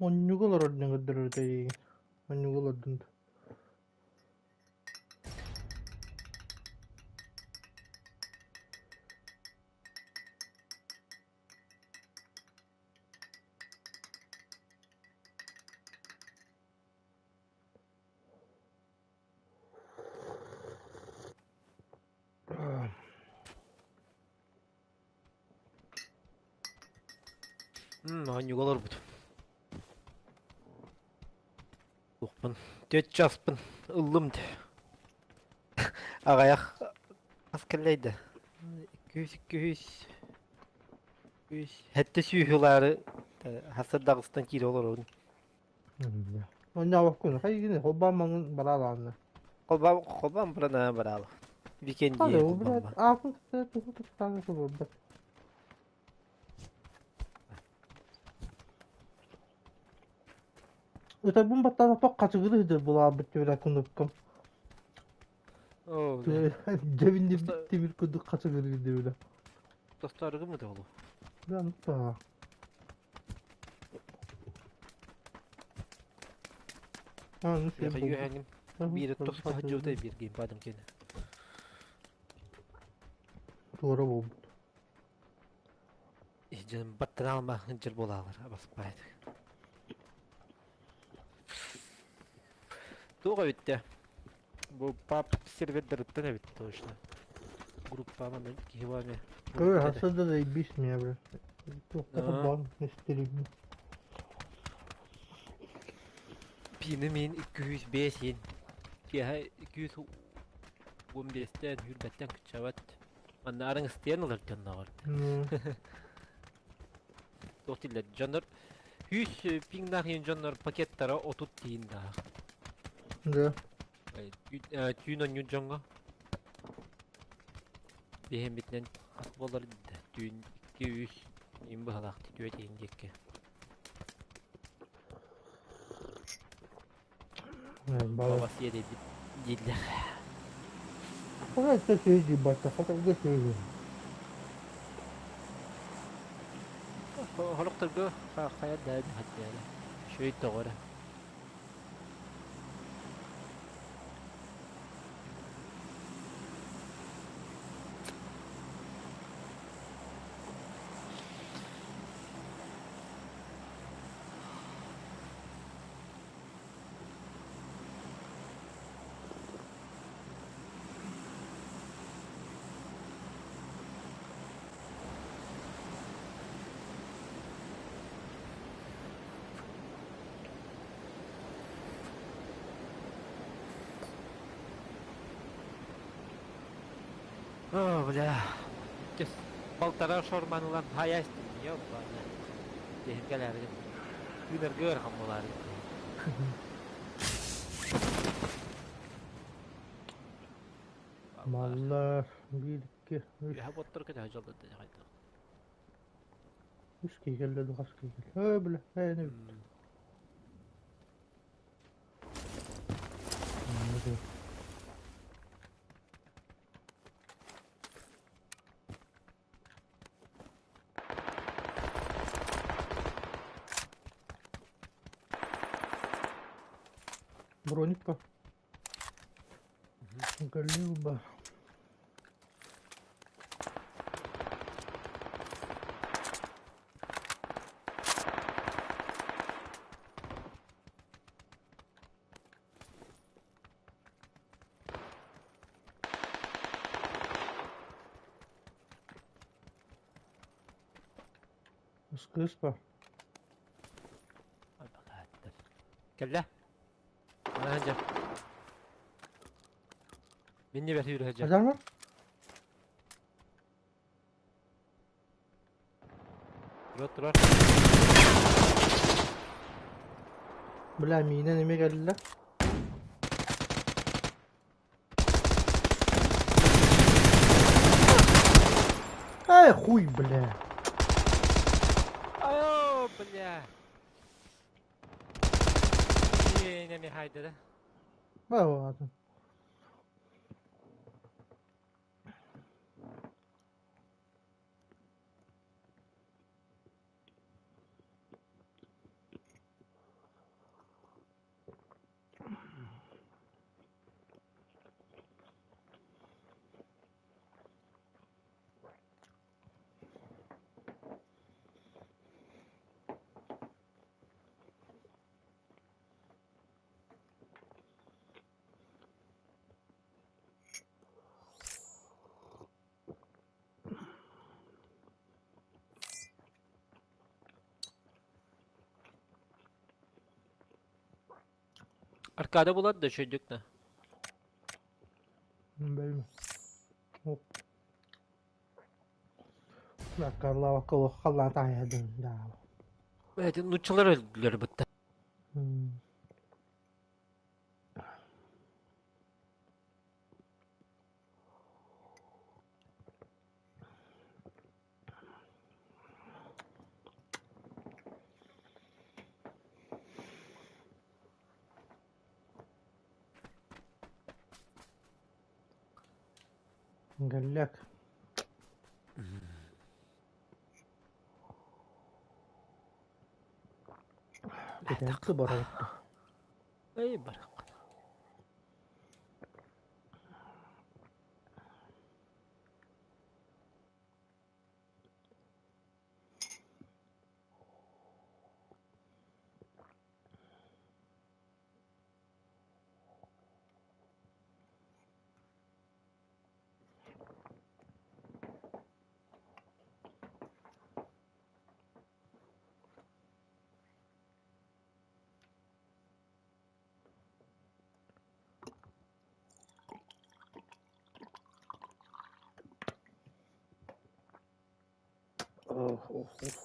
Онньуга олорор диэн көрдөрөр эйигин. Онньуга олордун да. Оонньууга олорбут. Туохпун, түөрт часпын ыллым дии. Аҕыйах хас кэллэй да? 200, 200, 700 ылаары хасырдаҕыстан киирэ олоробун. Оонньообоккун, хайгини холбоон маҥын бараалаанна. Холбоон холбоон баран бараала. Викенд Хады, дии ол блядь, холбоон. аатын кытта тугу туттаан олорбут. Ытарбын баттаатахпа хачыгыры сыдыр булаабыт түбүрэ кунуккум. Оо, бля. Дьэбиннирбит тимир курдук хачыгыры дибилэ. Тостаарыгым да олу. Да, ну та. А, ну Миэхэ сир булбут. үөһэҥҥин биир тосто сылдьыбыта биир геймпадым киэнэ. Туора буолбут. Дьон баттанаалма дьыл буолаалар абаспаайт. Туох эбиттэ? Бу пап сервердарыттан эбит точно. Группа манна киһи баами. Көр, хаса да заебись меня, бля. Туохха холбоон истерибин. Пины мин 205 иин. Киэһэ 215-тэн, хүрбэттэн кыччабат. Манна арыҥыстыйан ылар дьонноҕор. Туох дииллэр дьоннор 100 пиҥнаах иин дьоннор пакеттара 30 тииннаах. Да. Түүн онньур дьоҥҥо биһиэммитинэн хас буолар да түүн 2-3 иин быһалаах түөрт иин диэкки. Бала. Баба сиэдэйбит дииллэр. Хата это сөйдүү барта, хата уга сөйдүү. Хорохторго хайа да хаттыара. Шөй тоҕо эрэ. О, бля. Кес полтора шорман ылан хайастым. Ёбана. Дехим кэлээригин. Тыынарга ыарахан буолаарыгын. Маллар, биир, икки, үс. Үһэ боттор кэтэһэ дьоллордо хайдах. Үс киһи кэллэ ду хас киһи кэллэ. Өө, бля, эни бүттэ. Броник-то. Галилба. Ыскыыспа. Кэллэ. Ана дьэ. Минни бэр сүүрэ сылдьар. Хадьаҥа? Турар турар. Бля, миинэн эмиэ кэллэ. Эй, хуй, бля. Айо, бля. Миинэ хайда да. Баа, Аркада булар да үчүгдүк да. Бэлм. Оп. Аркадалаабакка олох халлаан таайа да. Эти нуччалар өлдүлэр бытта. Галляк. Кэтэхти барар. Эй барах. Ох, ох, ох.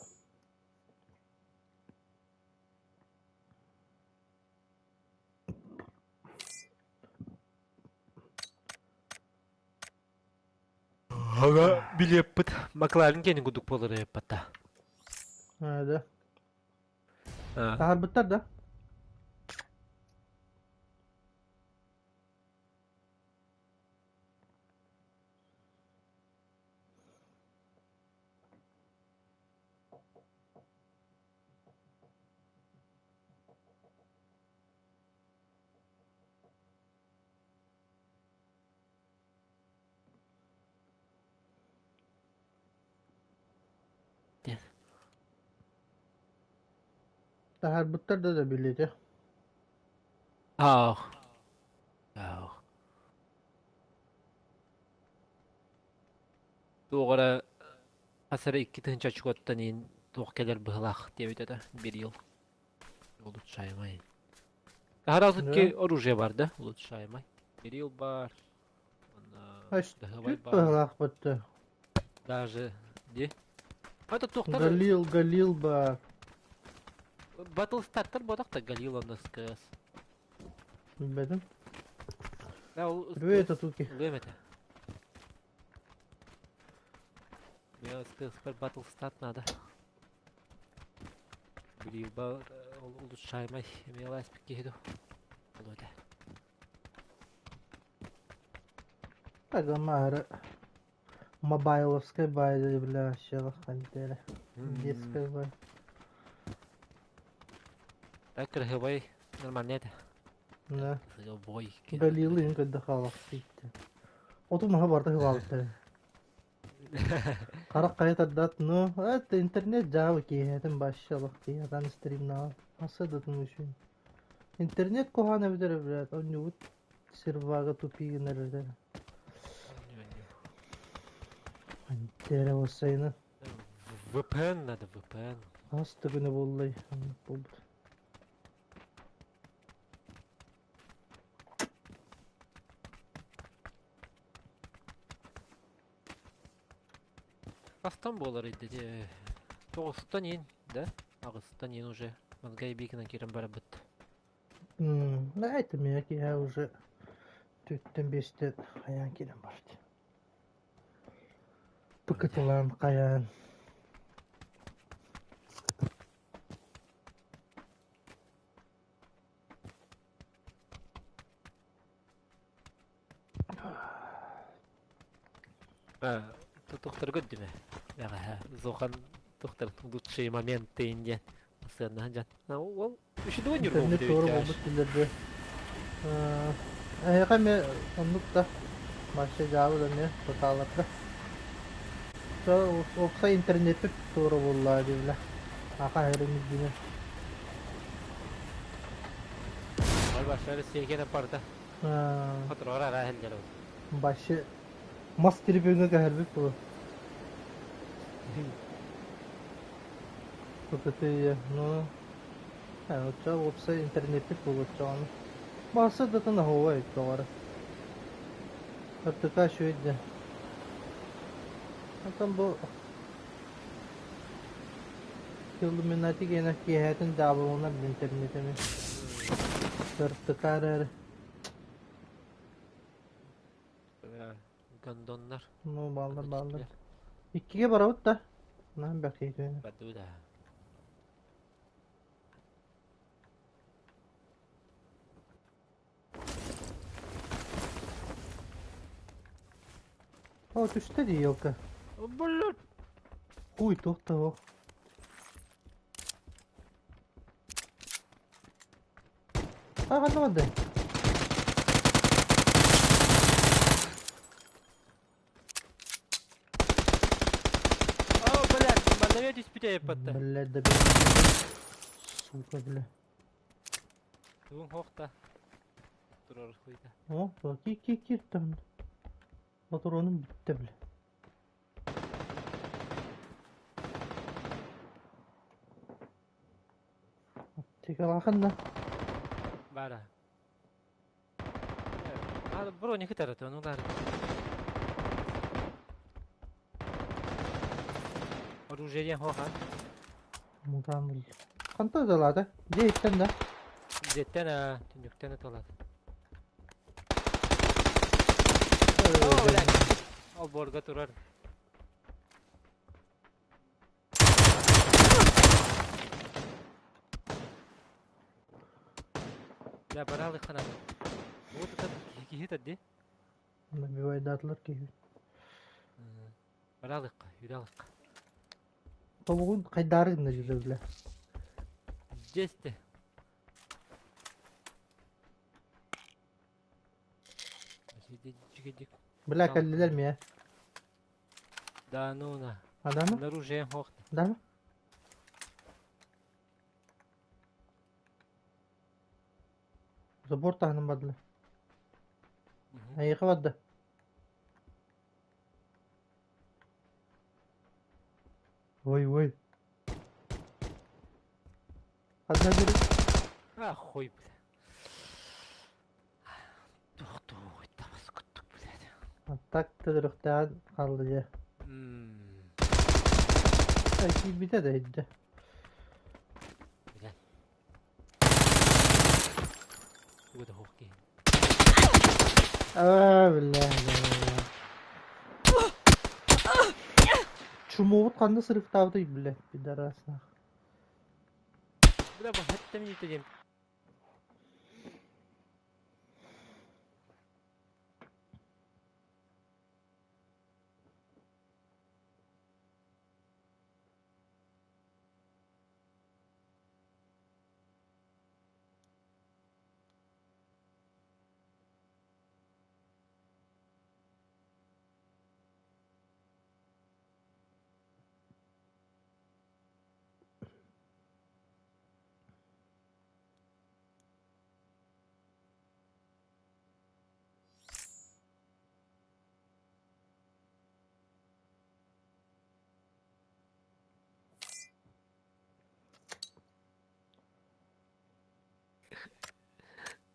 Ага билиэппит Макларен кэнин курдук буолар эппата. А, да. Таһарбыттар да? Таһаарбыттар да да билиэтэ. Аах. Аах. Туох эрэ хас эрэ 2 тыһыынча очкоттан иһин туох кэлэр быһылаах диэбит этэ Берил. Улучшаемай. Да. Таһараазыкки оружие бар да улучшаемай. Берил бар. Онно даһабай Түт бар. быһылаахпыт да. Даже ди. Это туохтар Галил, Галил баар. Батлстартар буотах да Галил онно СКС. Билбэтим. Да ол Үбү СКС татуки. ылыам этэ. Мне СКС-пар Батлстат надо. Билиилба улучшаемай эмиэлээспит киһи ду. Ол этэ. Агамаары мобайловскай бай бля вообще хантера. Детская бай. Так кырыһыбай нормально этэ. Да. Бой. Галилы им когда халахсыйты. Оту маха барда хылаабыттар. Харах хайа тардаат, ну, это интернет жаабы киэһэтин башшалах киэһэтан стримнаа. Аса да үшін. Интернет куһаана бүтэр блядь, онньубут сервага тупи гынар эрэ. Антере болсайны. VPN надо, VPN. Хас да күнэ буоллай буолбут. Хастан буолар ити тоҕустан иин, да? Аҕыстан иин уже мозгай биикинэн киирэн барабыт. Да, это меня я уже түттен бестен хайаан киирэн барт. Пыкытылаан хайаан. Тухтар көрдүмэ. Эҕэһэ Зохан тухтар лучшие моменты диэн сыаннаһан дьан. Ол үшүдүгэн Интернет ньурбу туора эбит буолбут дилерде. Эһиэхэ эмиэ оннук да вообще дьаабы да эмиэ тотааларда. Уопсай интернеппит туора буолла диэбилэ. Аха эрин үрдүнэн. Ол башары сиэкенэ барда. Хотороор араа хэллэр ол. Вообще мас трибүҥҥэ көһөрбүт буолуо. ППТ ну, оччо уопсай интернеппит буолуо оччоҕуна. Бааса да оһуобай тоҕо эрэ. Артыка үчүгэй да. Оттон бу Иллюминати гиэнэ киэһэтин дьаабыланар интернет эмиэ. Сыртыка эрээри. Гондоннар. Ну, бааллар, бааллар. Иккигэ барабыт да. Наһаа бэрт Бардыбыт аа. О, түстэ дии елка. Блядь! Хуй, туох да суох. А, ханна барда? О, блядь, манна түспүтэ эппатта. Блядь, да Сука, бля. Тугун хоохта. Турар хуйта. О, ки ки ки там. Патроным бүттэ, бля. Тикалахан да. Бара. А, брони хытар, ну да. Оружие диэн хоха. Мутан Ханта залата? Дьиэ иттэн да? Дьиэттэн түннүктэн ыталат. О, блядь. Олбуорга турар. Бля, баралык ханан. Вот это киһи тадди. Набивайдаатылар киһи. Баралык, юралык. Тобугун хайдаары гынна жүзө бля. Десте. Бля, кэллилэр миэ. Да ну на. Адамы? Оружие хохта. Да? Забор таһынан бардылар. Эйиэхэ барда. Ой, ой. Ханна бери? А, хуй, бля. Тух тух, табас куттук, блядь. Так төлөрөхтөөн хаалла дьэ. Киирбитэ да иһдэ. Бля. Тугу да хух киһи. Аа, бля, бля. Чумуобут ханна сырыктаабытай, бля, пидораснаах. Бля, бу хэтте минута диэн.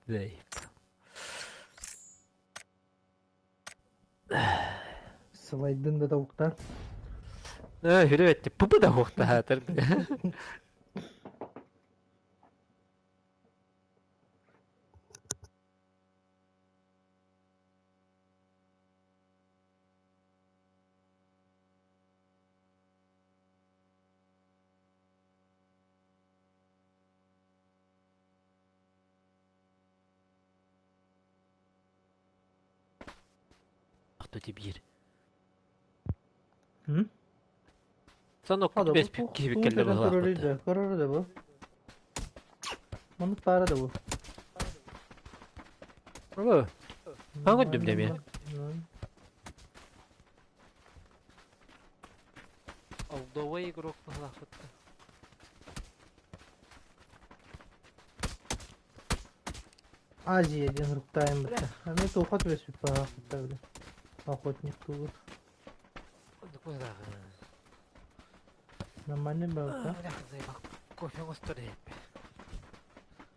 Дэй. Сылайдын да тобуктан. Э, хүрү пупу да хуохтаатар. Кто биир. М? Сонно Хада бес бу киһи кэллэ быһылаахпыт. Көрөр да бу. Маннык баара да бу. Бу. Хаҥа дүм дэмиэ. Алдовый игрок быһылаахпыт. Азия диэн руктайым бытта. Ами туохат бэс баахпытта бile. Охотник тугу. Нормальный балта. Кофе оҥостор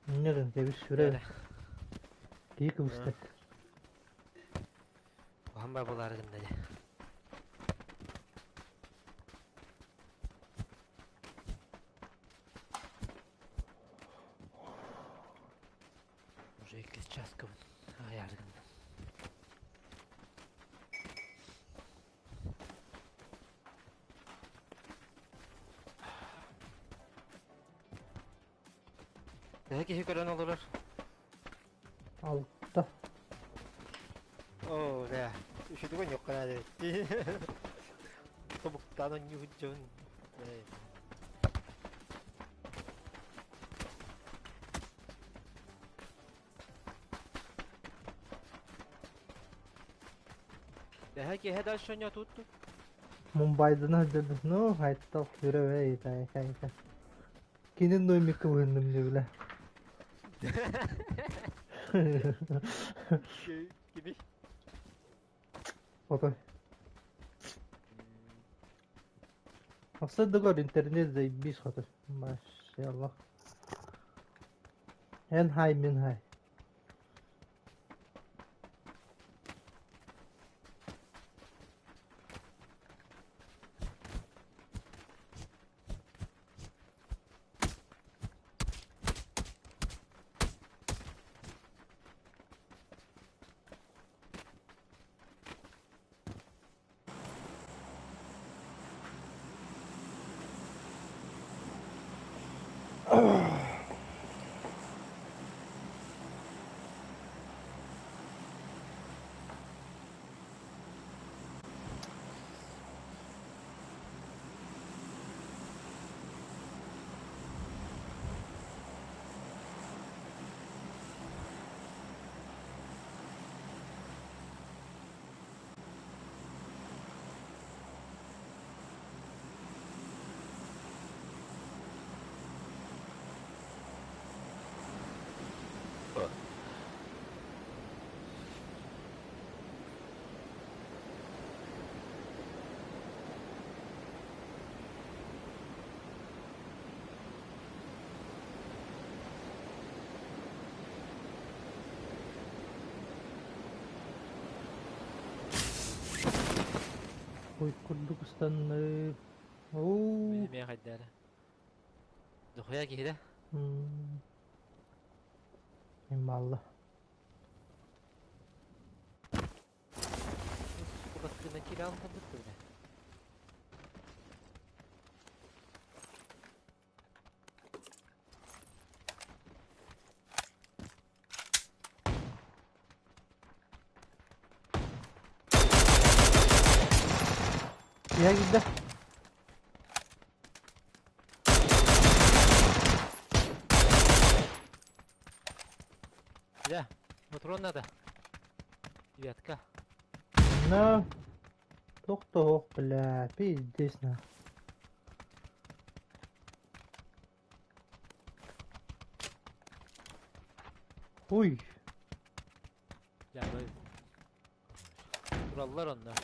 Нерен кэбис сүрэ. Киһи кыбыстар. Уһан бар буолаары гынна дии. Уже иккис чааскабын аҕыйаары гынным. Төһө киһи көрөн олорор? Алта. Оо, да. Үчүгэй ньуккана эбит. Тобуктаан онньуһут дьон. Бэһэ киэһэ дальше онньотутту. Мумбайдана сылдьарбыт, ну, айттал үрэ тай тай Кини номика быһынным дебиле. Кими? Отой. Мақсат интернет заебись хотой. Машаллах. Эн хай мин хай. Ой, курдук ыстанныы. Оу. Мин хайдара. Дохуя киһи да? Ималла. Кубаскына киирэ албын бля. Я киирдэ. Бля, патрон надо. Девятка. На. Тох-тох, бля, пиздец на. Ой. Бля, бай. Тураллар онно.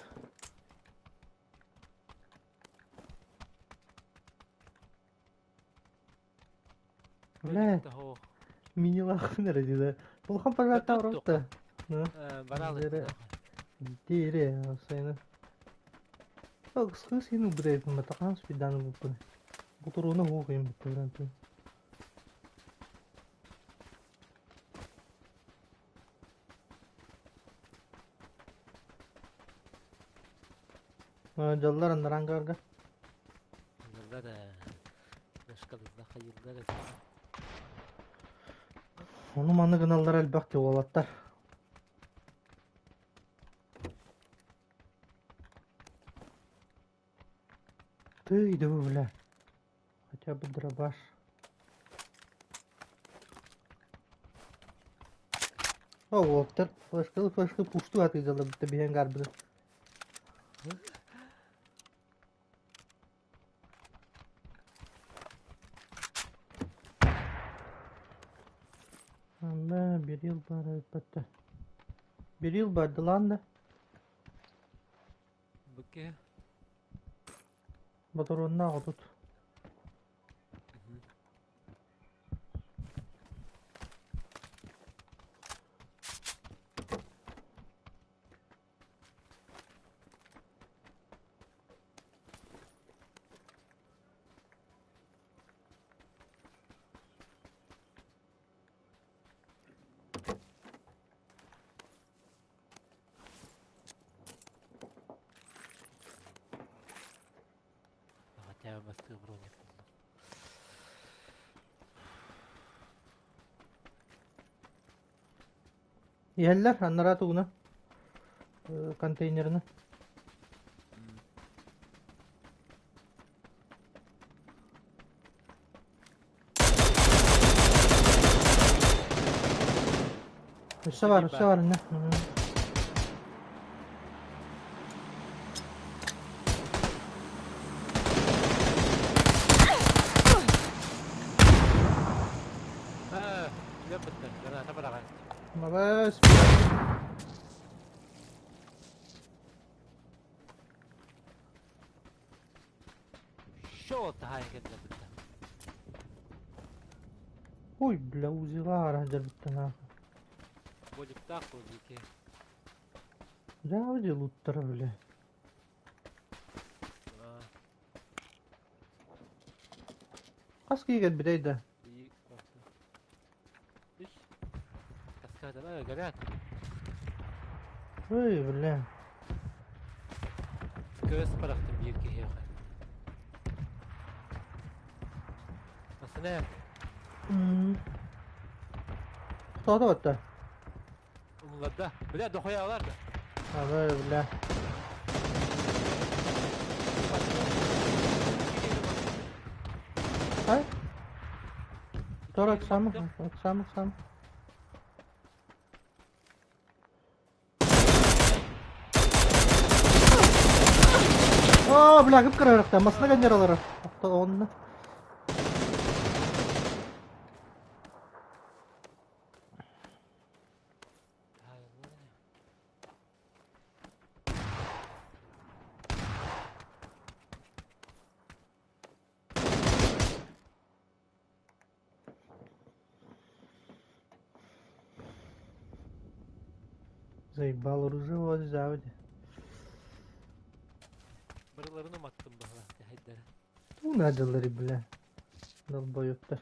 Бля, минилахын эрэ дии. Улахан пожарта оротто. Баралы. Дире, сайны. Схыс ину брейт матахан спиданы буппун. Бутуруна хуухин буттуран. Дьоллор аннарангарга. Дьоллор хайыллар. Ону маны гыналлар элбэх ти уолаттар. Ты иди бля. Хотя бы дробаш. О, уолаттар флешкалы флешка пушту атыйдалар битте биһэн гарбыны. Анда берил бар әлбәттә. Берил барды лан да. Бүке. Батаронна отут. бастыыр броня буллум. Иһэллэр анараа тугуна контейнерына. Өссө бар, өссө бар инне. Молодец. Что таһаайан кэллэ бытта? Ой, бля, узела араһдьарбыттан аах. Боликтаах буолбуки. Дьаабы луттара, бля. Хас киһи кэлбитэй да? Каскадала горят. Ой, бля. Көс парахтым биир киһиэхэ. Асына. Тоҕо батта? Умуларда. Бля, дохуялар да. Ага, бля. Ай? Тор Оксана, Оксана, Оксана. О, бля, кып-кыра Масына генералары. Авто онна. Заебал оружие заводе. Барыларын уматтым баһыла тэһэйдэрэ. Туу наадалары, бля. Долбоёбтар.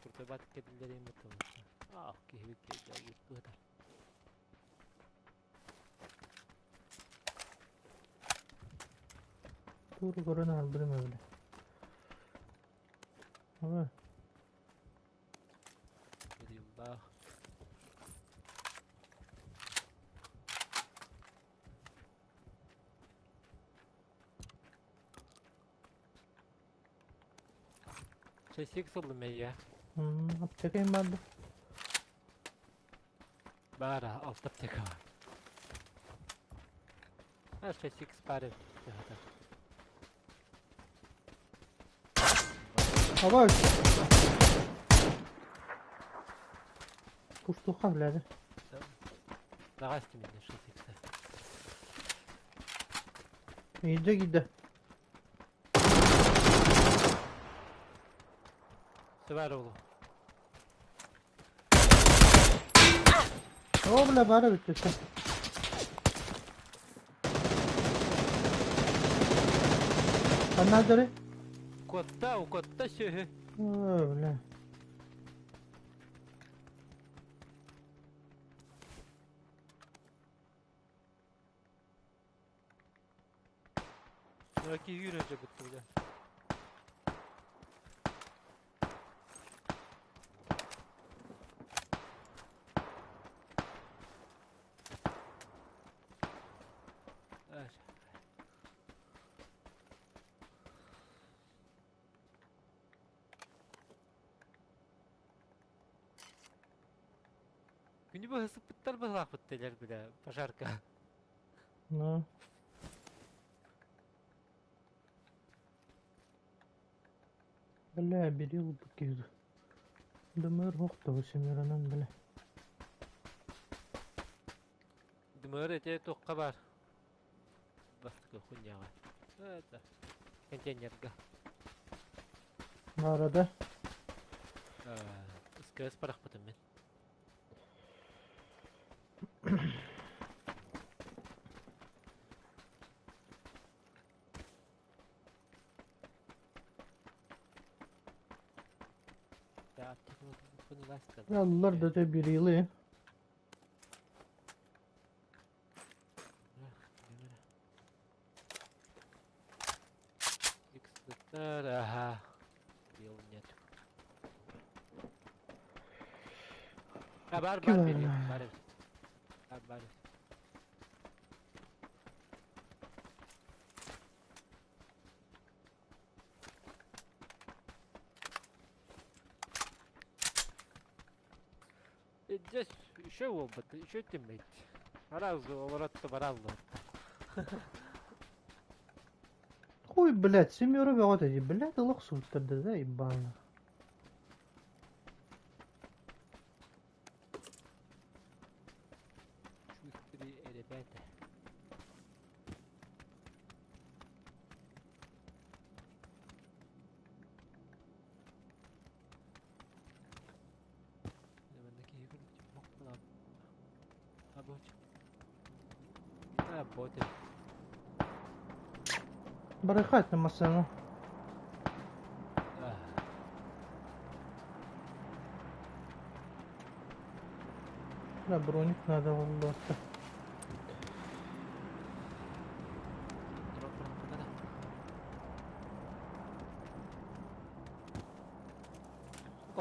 Куртабат кэбиллэрин буталыста. Ах, киһи киһи быһытар. Тууру көрөн аһарбытым бля. Ага. Yıllah. Часик сыллым эйэ. Аптека им барды. Бара, алта аптека бар. А, 6 пары. Давай. Пуштуха, блядь. Даҕасты минне 6 Иди, иди. Сыбар оğlu. О, бля, бара бүттү. Ханна дары? Котта, котта сөһү. О, бля. Раки yürünce bitti bile. Evet. Күнү бу сыппыттар быһылаахпыт телер билэ пожарка. Ну. Бля, берил букир. Дымыр хохто семеранан бля. Дымыр эте туохха бар. Бастакы хуйняҕа. Это контейнерга. Арада. СКС парахпытым мен. Аллар да те берилы. Ага. Бил нет. А бар бар бир бар. Бар бар. Здесь еще опыт, еще тиммейт. Аразы олоротто бараллар. Хуй, блядь, семеро бөҕөтө дии, блядь, олох сууттарда да, ебано. Шустрые ребята. Барыхать на машину. Да, броник надо было.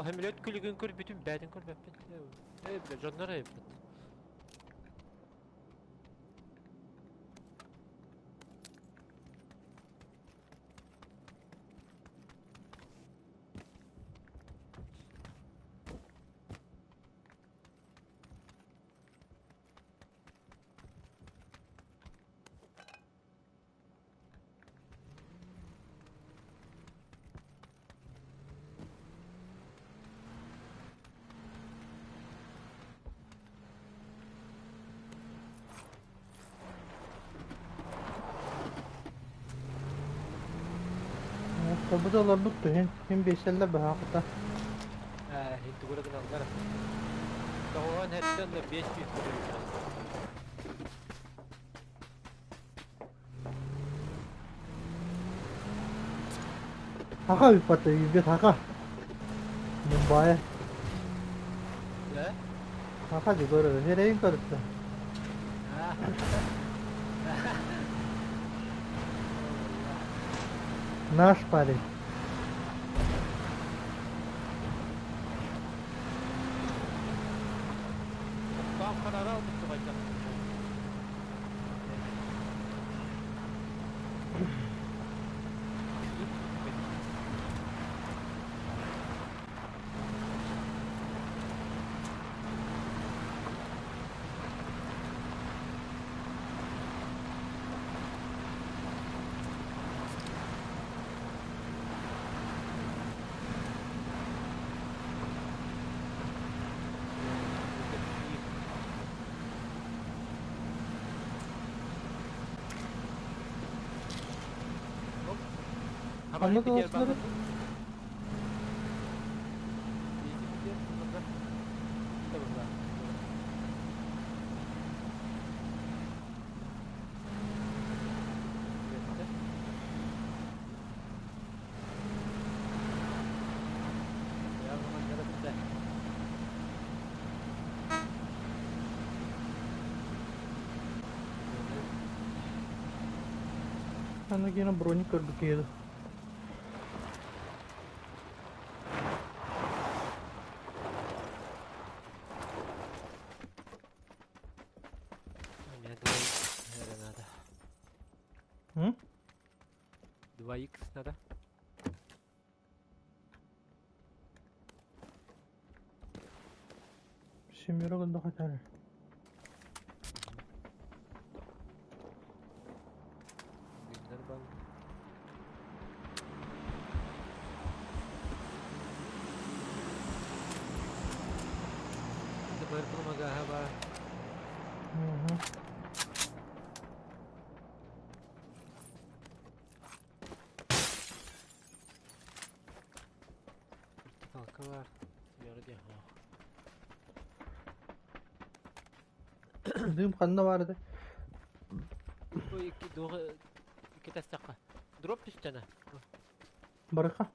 Хамилет күлүгүн көрбүтүм, бээтин көрбөппүн. Э, дьоннор эбит. Табыда олорбут түһүн, мин биэсэллэр быһаахыта. Хинтугура гыналлар. Тоҕуһан хэттэн да 500 Хаха үппата үбүт хаха. Мумбая. Э? Хаха ди көрө, हेрэйин көрүттэ. Наш парень. Там харара албыт тугайда. Ханна кылаастары? Ханна киэнэ броник көрбүт киһи. У меня 2х, наверное, надо. М? 2х надо. Семеро гында. Угу. Вертикалка бар. Дым ханна барды. Ой, икки дуғы икки тастаққа. Дроп түстәне. Барыха.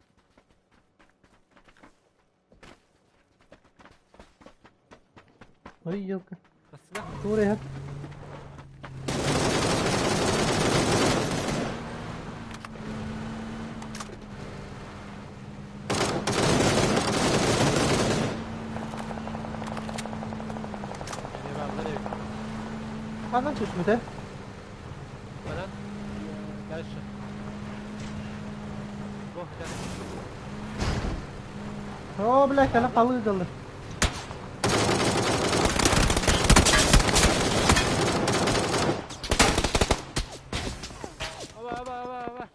Ой, елка. Астына. Тура. Ханан түспүтэ? Манан дальше. Бу дальше. О, бля, кэлэн халыы дылы. Аба, аба, аба, аба.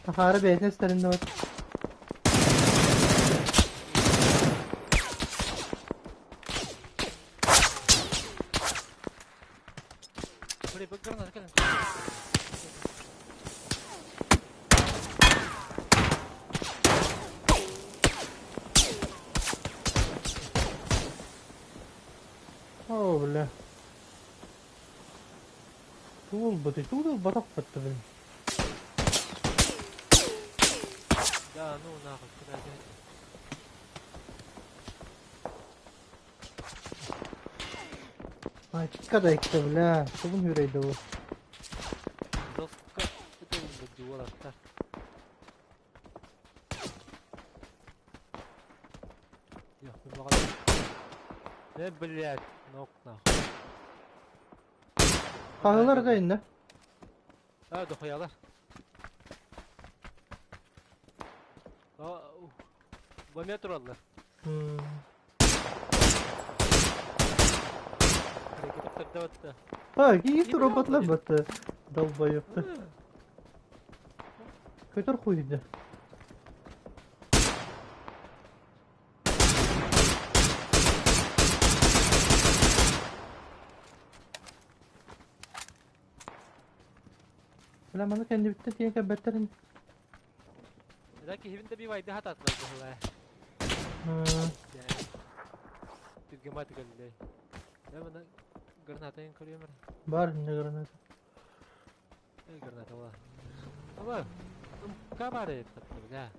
Сахара бэйэтин эстэриннэ бар. О, бля. Туул быты, туул батах бытты блин. Да, ну нахуй, куда опять? Ай, чикка да икте, бля. Тугун хүрейді bu. Жестко это дуолаттар. Да, блядь, ног нахуй. Хаһылар да инне. А, дохуялар. Бомя тураллар. А, какие роботлар баты. Долбоёб-то. Көтөр хуйды. Бля, маны кэнди битте тиэн кэббэттерин. Да киһибин да бивайды хататлар быһыла. Түргө мат кэллэ. Да мына граната ин көрүөмөр. Бар инне граната. Э граната ла. Аба. Кабары татты бля.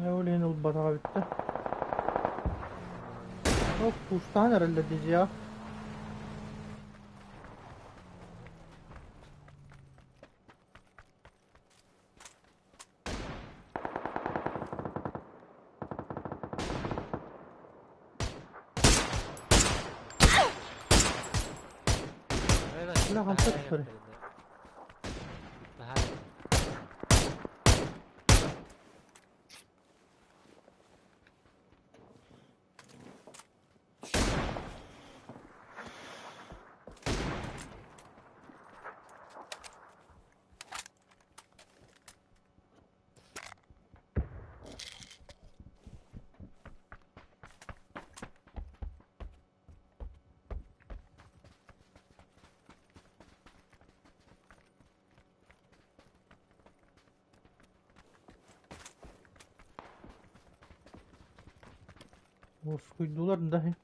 Ол батаға битте. О, кустан эрэллэ дижия. Бля, хамсат көрө. Оскуйдулар да.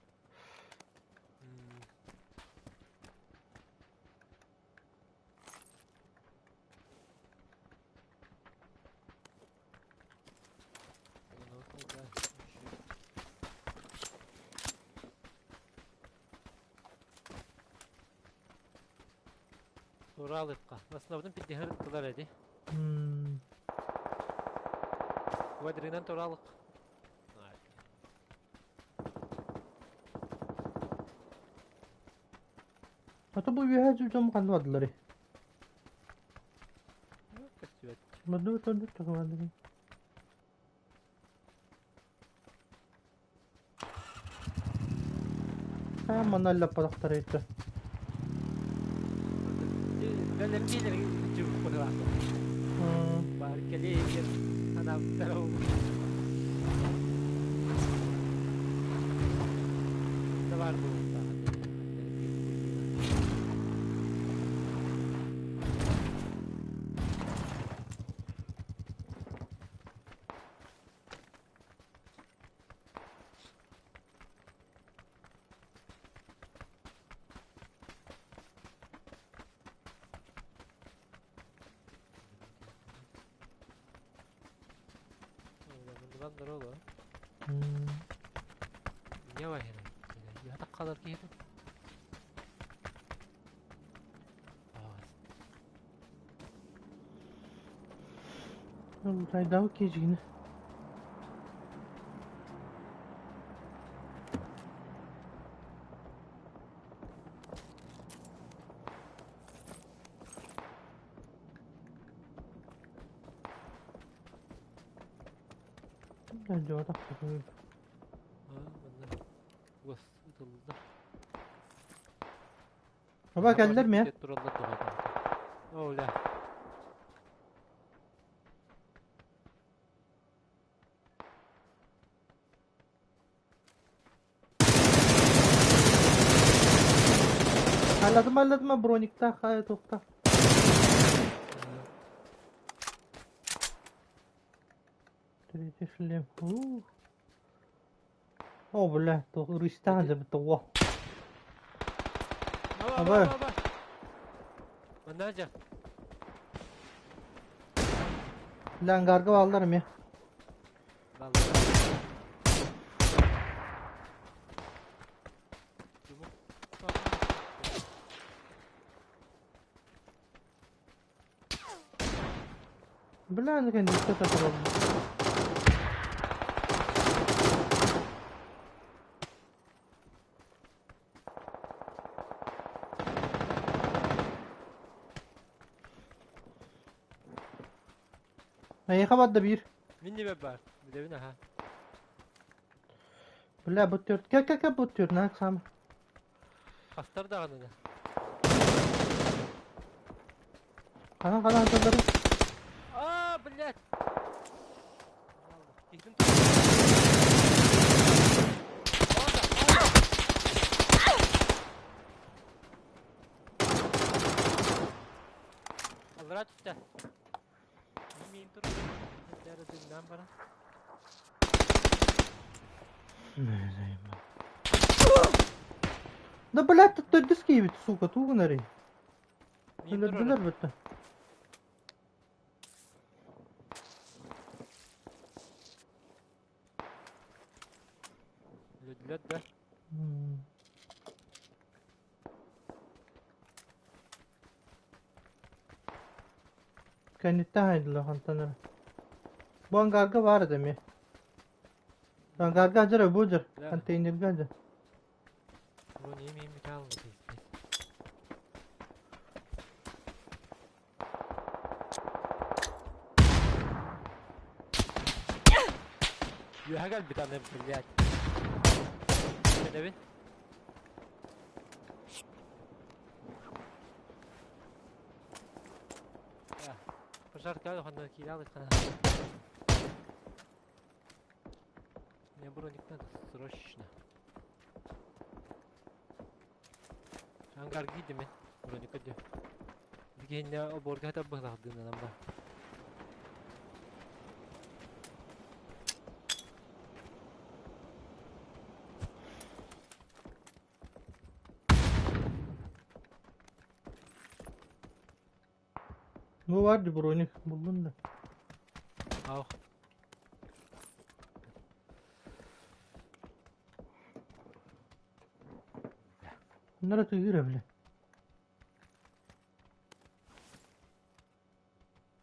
Уралыкка. Основным пиддихер тылар эди. Квадринан туралык. Ата бу үһэ жүжөм канвадылары. Мадны тонду тахвадылары. А маналла падахтар этте. Бәлем кейлер жүгіп қойылады. Бар келе анам тарау. Бар bu. Bundan oğlu. Ne var hele? Yatak kalır ki. Лутайдаабыт киһи дьиҥэ. Манна уос ытыллар. Аба кэллэр ме? Тураллар доҕор. О, бля. Алладым алладым брониктаах хай туохтаах. Третий шлем. О, бля, туристаан дьэ тоҕо. Аба, аба. Манна дьэ. Бля, ангарга бааллар эмиэ. Бааллар. Бля, аны кэнниттэн тураллар. Эйиэхэ барда биир. Мин диэбэт баар. Билэбин аха. Бля, бу түөрт. Кэ кэ кэ бу түөрт наак саама. Хастар даҕаны да. Ханан ханан сылдары. Аа, блядь! Киһитин Аллара түстэ. Мин тур. Дәрі дымнан бара. Да блядь, тут төрдүс киһибит, сука, тугун эрий. Өлөрдүлэр бүттэ. Өлөрдүлэр да. Кэнниттэн хайдылар хантан эрэ. Бу ангарга баар этэ эмиэ. Ангарга дьэр бу дьэр. Контейнерга дьэр. Бу не имеем металл здесь. Үөһэ кэлбит аны, блядь. Кэлэбин. Пожарка ханна киирэ алыккана. Мне броник надо срочно. Ангар киирдим броник көрдө. Билигиннэ оборга табыһылахдыынан ба. Бу бар ди броник буллун да. Ау. Bunlara tüyür бile.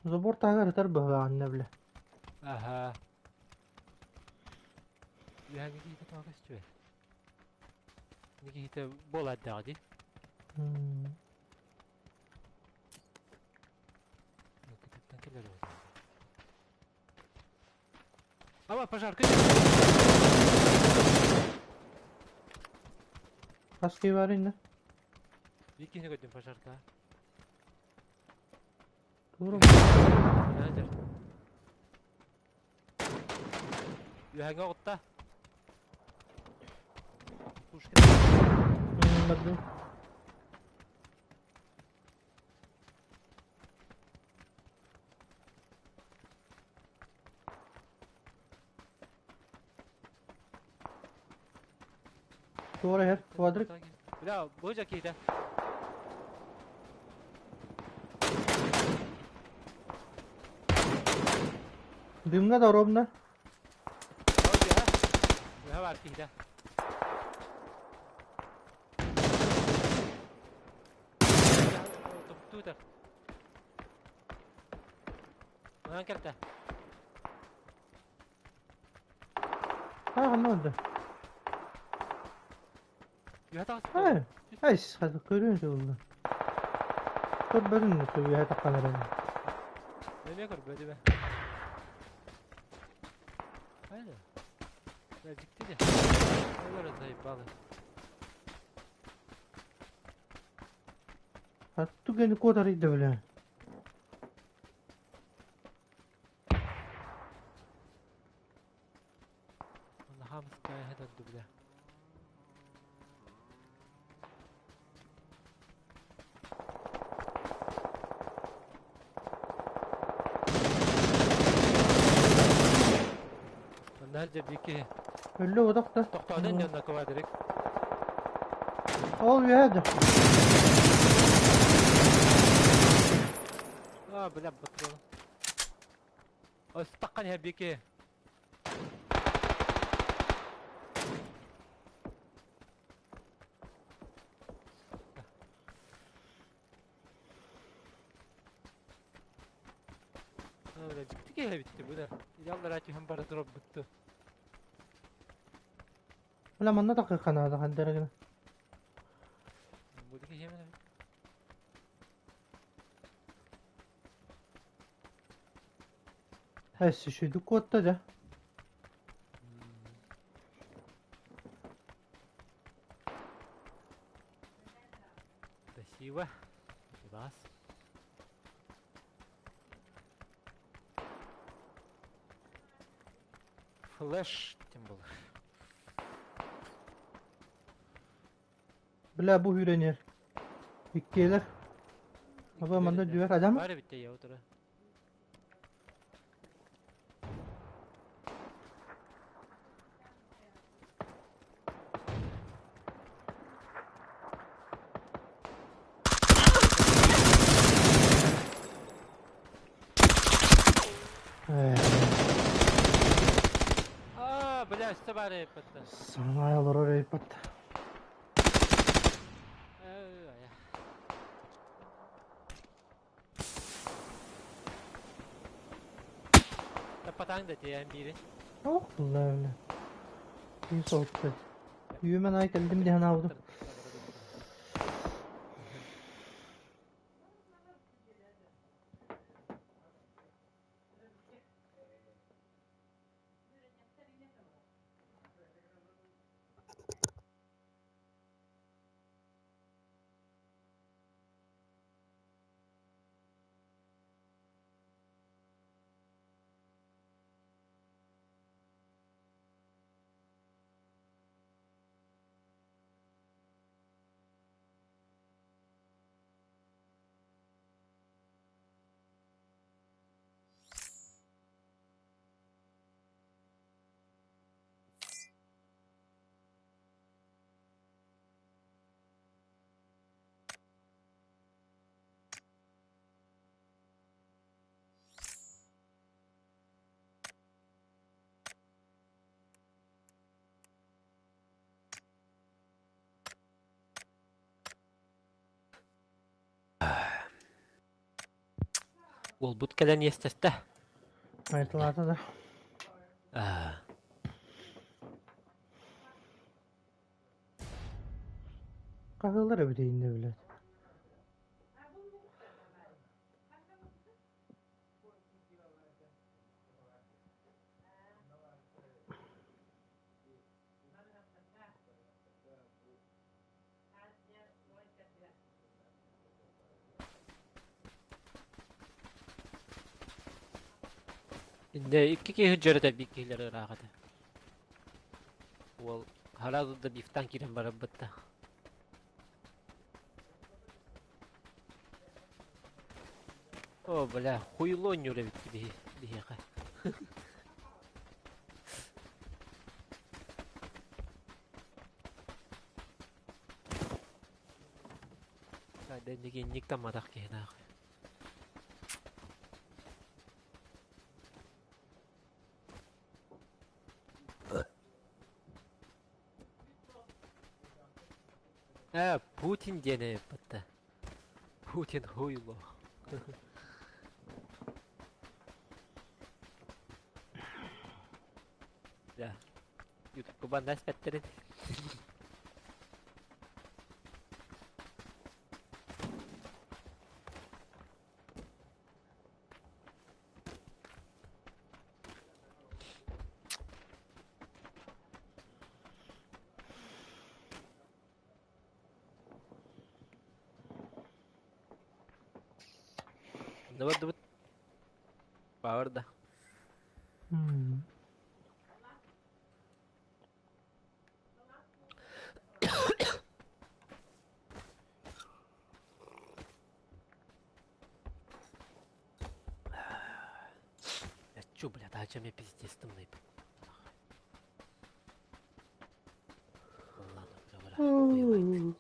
Забор таһыгар ытар быһылаанна бile. Аха. Үөһээҥҥи киһитэ тоҕо көстүбэт? Ини киһитэ буолаардаҕа дии. Кытыттан кэлэр эбит. Ава, пожарка! Хас киһи бар иннэ? Биир киһини көрдүм пожарка. Тура. Менеджер. Үөһэҥҥэ оҕутта. Пушка. Бардым. Туора иһэр. Квадрик. Бля, бу дьэ киһитэ. Дымҥа да ровно. Үөһэ баар киһитэ. Топтуу ытар. Онон кэлтэ. А, ханна барда? Үөһэ таҕыста Эй, эй, хата көрүөн сөбүллэ. Көрбөтүм да үөһэ таххан эрэн. Эмиэ көрбөтүм ээ. Хайда? Дьикти де. Олор заебалы. Хатту кени куотарыйда бля. Хамская дойду бля. Манна дьэбдики Өллө бодох да. тохтоодон дьонно квадрик. Ол үөһэ да. А, бля, патрон. Ыстаккан иһэ Бля, дьикти киһи эбитти бу да. Яллара түһэн бара турарбытты. Бля, манна такы канада хандара гына. Бу киһи мен. Эсси шүйдүк куотта дьэ. Спасибо. Вас. Флэш тем был. Бля, бу үйренер. Иккиэлэр. Аба манна дүөр адам. Бар битте я утура. А, бля, что бары патта. Саңа олорор эйпат. Тапатаң да тиэн бири. Ох, бля, бля. Bir soğuttu. Үйүмэн ай кэлдим диэн аабытым. Уолбут кэлэн иэстэстэ. Айтылаата да. Аа. Хаһыылар эбит иннэ билет. Инде икки киһи дьөрөтө биир киһилэр ыраах этэ. Уол хараду да бифтан киирэн барарбытта. О, бля, хуйло нюра битти биһи биһиэхэ. Дэннигинник тамматах киһинаах. Э, Путин диэн эппэтэ. Путин хуйло. Да. Бу манна эспэттерин. Онно бардыбыт. Баҕар да. Чу, бля, да мне пиздец тымныы. Ладно,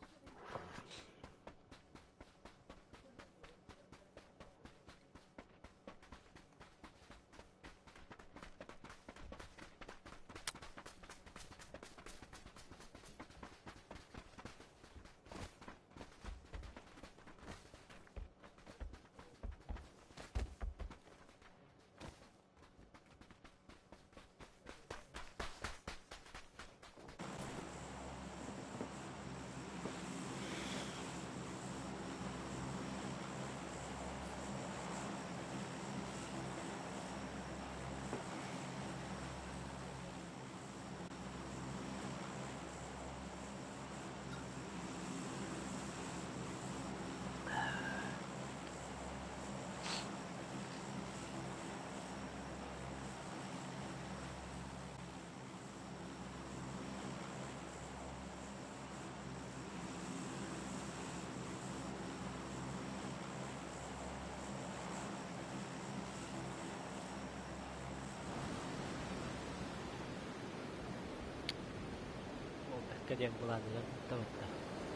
Ол бэркэ диэн былаанынан ыттабытта.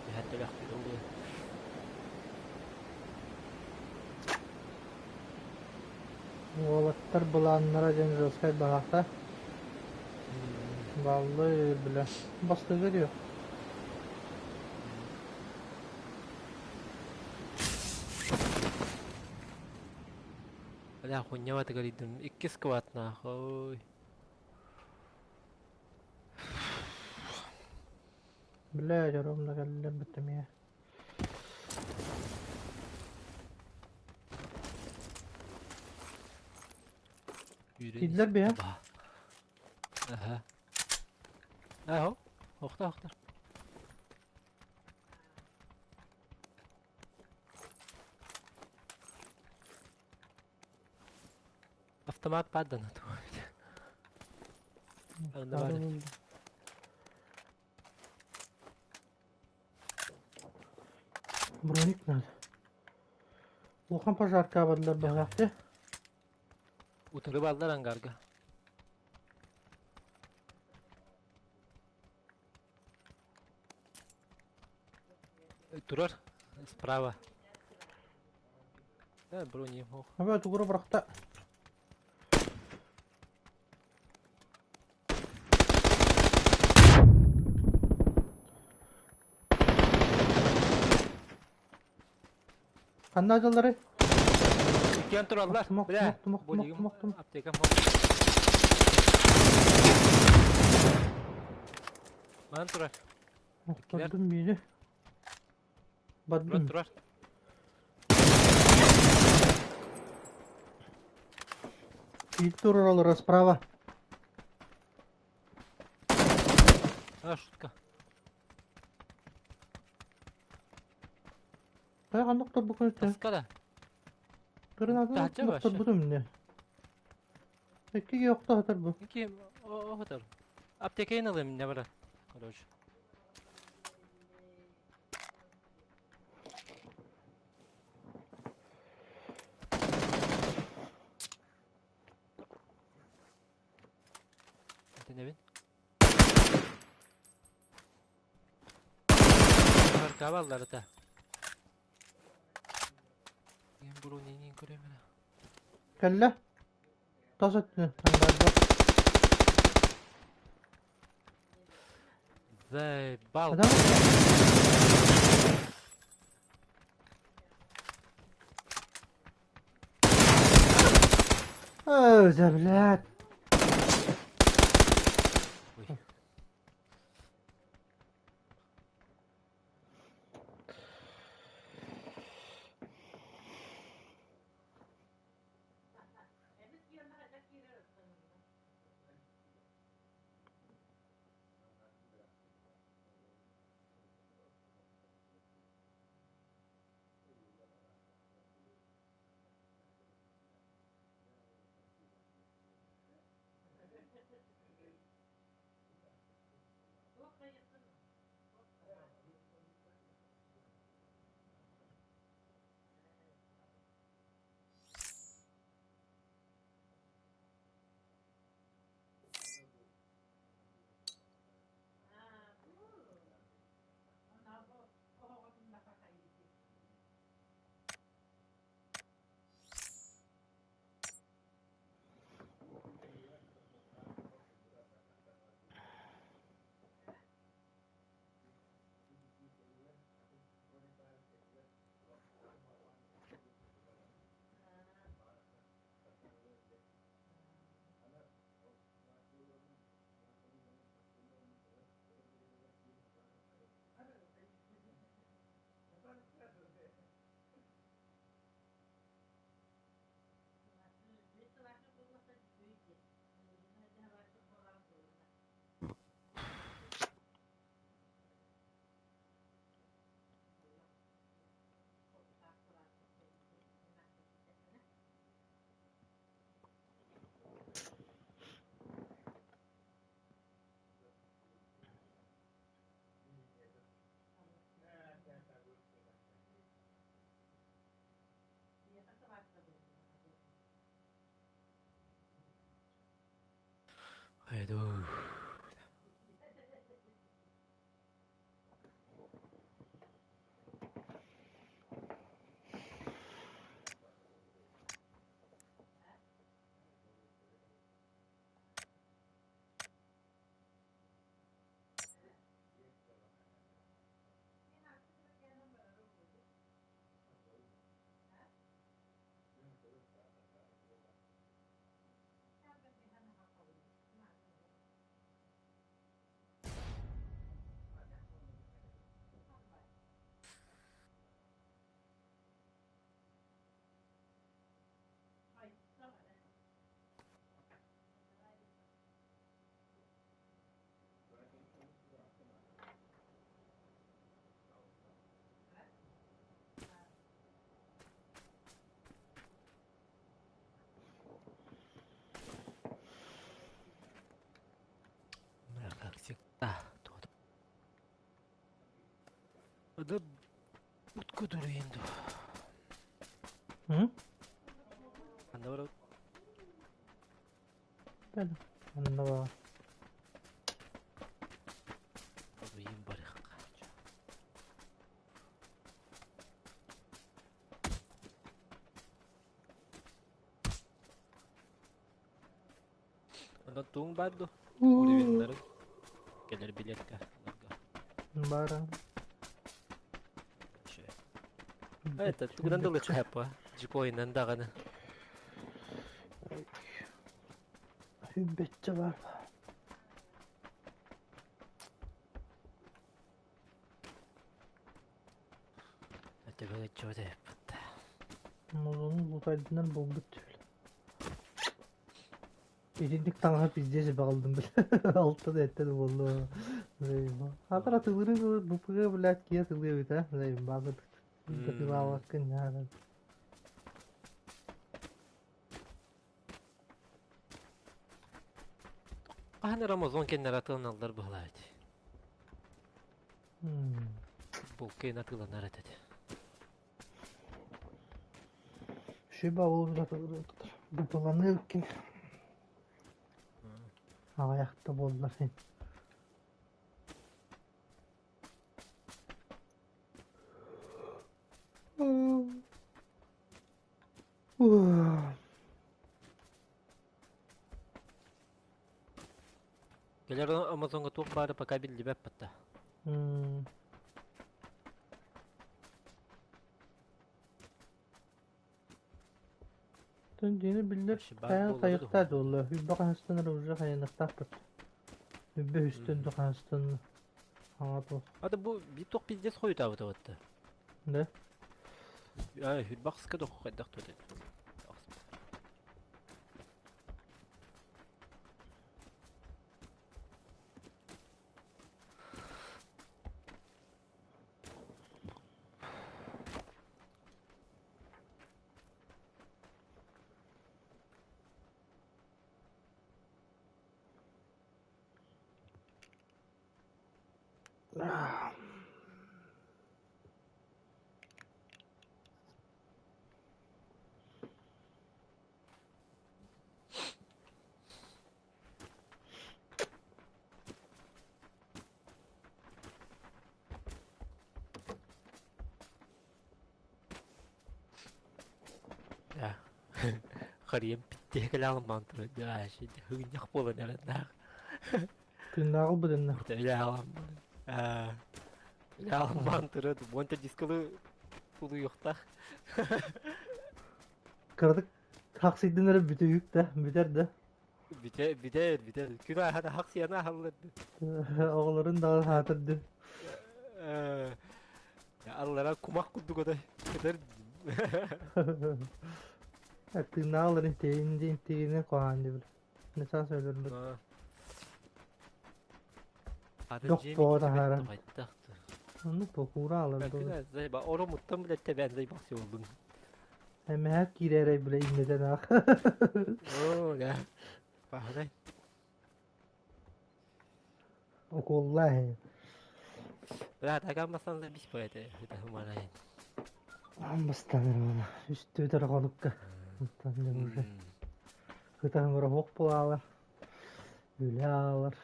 Түһэн төлөхпүт ыллыы. Уолаттар былааннара диэн жесткай баһаата. Баллы бля. Бастыгы диyor. Бля, хуйняватыгар идым. Иккис кватнаах. Ой. Бля, ровно кэллим бүттүм Киирдилэр биһэ. Аха. Аһо. Охта охта. Автомат паддан. Анда бар. Броник надо. Улахан пожарка бардылар быһаахты. Утары баллар ангарга. Турар справа. Да, брони ох. Аба тугура бырахта. Ханна дьаллары? Иккиэн тураллар. Тумок, Бля, тумок, тумок, болигим тумок, тумок. аптекам хок. Манан турар. Охтордум биири. Турар, Бардым. турар. Биир тураллара справа. А, шутка. Тая ханнык торбукун үтэ. Таска да. Гранатаны Таһырдьа вообще. охторбутум инне. Иккиге охто хатар бу. Ики оһотор. Аптекайын алыам не бар. Короче. Это не бин? Кабаллар это. Мен броненин көрөмүн. Кэллэ. Тас өттүнэн ангарда. Заебал. Адам Ой, да, блядь. Ой. Айдуу. Как всегда. Да утку дуруйун ду. М? Анда бар. Бәле. Анда бар. Дуруйун бар. Онон туҥ баар дуо? Уровеннары кэлэр билиэккэ ыларга. Бара. Это тугунан да ылыахха Дьукуойунан даҕаны. Бэччэ бар. Төбөҥө эппит. Музону лутайдынан булбут түл. Итинник таҥаһа пиздец баҕалдым бile. Алта да эттэ да буолла. Хатар атылыры бупыга блядь киэ тылы эбит а. База тылаабаккын наада. Хаһан Рамазон кэннэр атыланаллар быһылаабыт. Булкайын атыыланар этэ. Шиба ол бупыланыы ким аҕыйахта буолла син. Кэлэр Амазоҥҥа туох баара пока биллибэт батта. Тон дьиэни биллэр хайа хайыктаа дуолла. Үббэ хаһыстан эрэ уже хайаныктаахпыт. Үббэ үстэн да хаһыстан хаҥа туох. Ата бу би туох пиздец хойутаабыта батта. Да? Аа, хүрбахска да хайдах туот. Харыйам питтиэ кэлэҕин турар хыгынньах буолан эрэннээх. Тыыннааҕы быдынна. Үлэҕин турар уонта дискалы тулуйуохтаах. Кыратык хахсыйдын эрэ бүтүһүк да, бүтэр да. Бүтэ бүтэр бүтэр. Күн аһа хахсыйана аһаллар. Оҕолорун даҕаны хаатырды. Аллара кумах курдук отой. Көтөр. Тыыннаах интиин интиини куһаан дибил. Не саас өлөрбүт. Дохпоо таһааран. Ону токуура алар дуо. Оромуттан билет тебен зай баксы болдун. Эмэһэ киирэрэй биле иннетен ах. Оо, да. Баһадай. Укуллаа. Бля, такам бастан да бис поэте. Это хуманай. Амбастаныр мана. Үстү холукка. Оттон уже. Хытаһымыра хоқ булаалар. Үлэ аалар.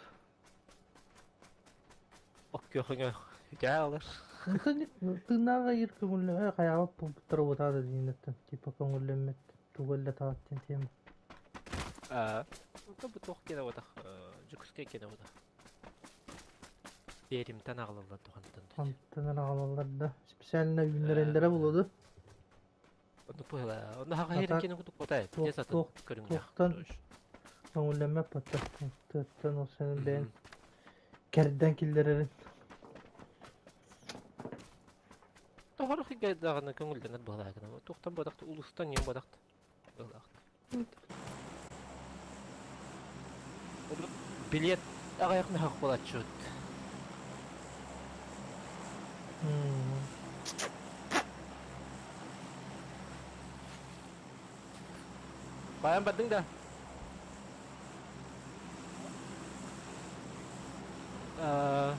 Оккүөхүҥэ үтээ аалар. Тыыннааҕа ыйыр көҥүллэ хайаабат буолбуттара уотаада диинэттэн типа көҥүллэммит тугу эллэ таҕат диэн тема. Аа, бу туох киэнэ буотах, Дьокуускай киэнэ буотах. Перимтэн аҕалаллар тухантан. Хантан аҕалаллар да специально үүннэрэллэрэ буолуо да. Оннук быһыылаа. Онно хаха иһэр киэнэ курдук буотай. Туох Дьэ сатын туох көрүҥнээх. туохтан көҥүллэммэт баттах тыаттан ол сенин бэйэн кэрдэн киллэрэрин. Тоҕор даҕаны көҥүллэнэр быһыылаа гына. Туохтан буотахта улуустан иэн буотахта. Быһыылаах. Билиэт аҕыйах мөһөх буолаччыт. Байан бардыҥ да? Аа,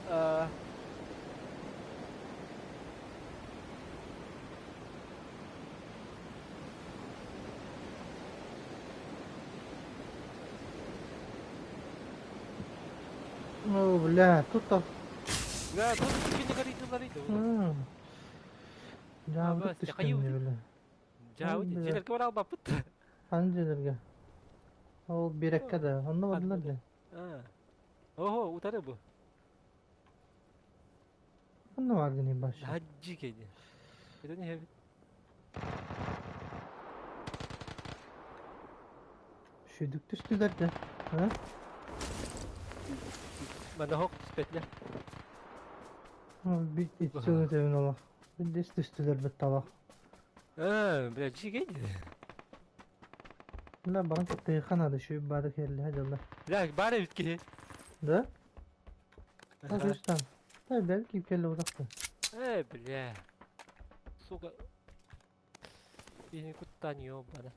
Аа, Ну, бля, тут Да, тут кини горит. Дьаабыт түстүм бля. Дьаабыт дьиэлэргэ бар албаппыт. Хан дьиэлэргэ. Ол биэрэккэ да, онно бардылар да. Ого, утары бу. Онно бар гыный башы. Хаджи кеди. Это не хэбит. Шүдүк түстүлэр да. А? Мана хок түспэтлер. Бит итсөҥө төбүн олох. Билдес түстүлэр бит талах. А, бля, жигейди. Бля, баран кыттыйха надо, шүйүп бары кэллэ дьалла. Бля, бары бит киһи. Да? Хажыстан. Да, бәлки кэллэ утахта. Э, бля. Сука. Киһини куттаан ёбана.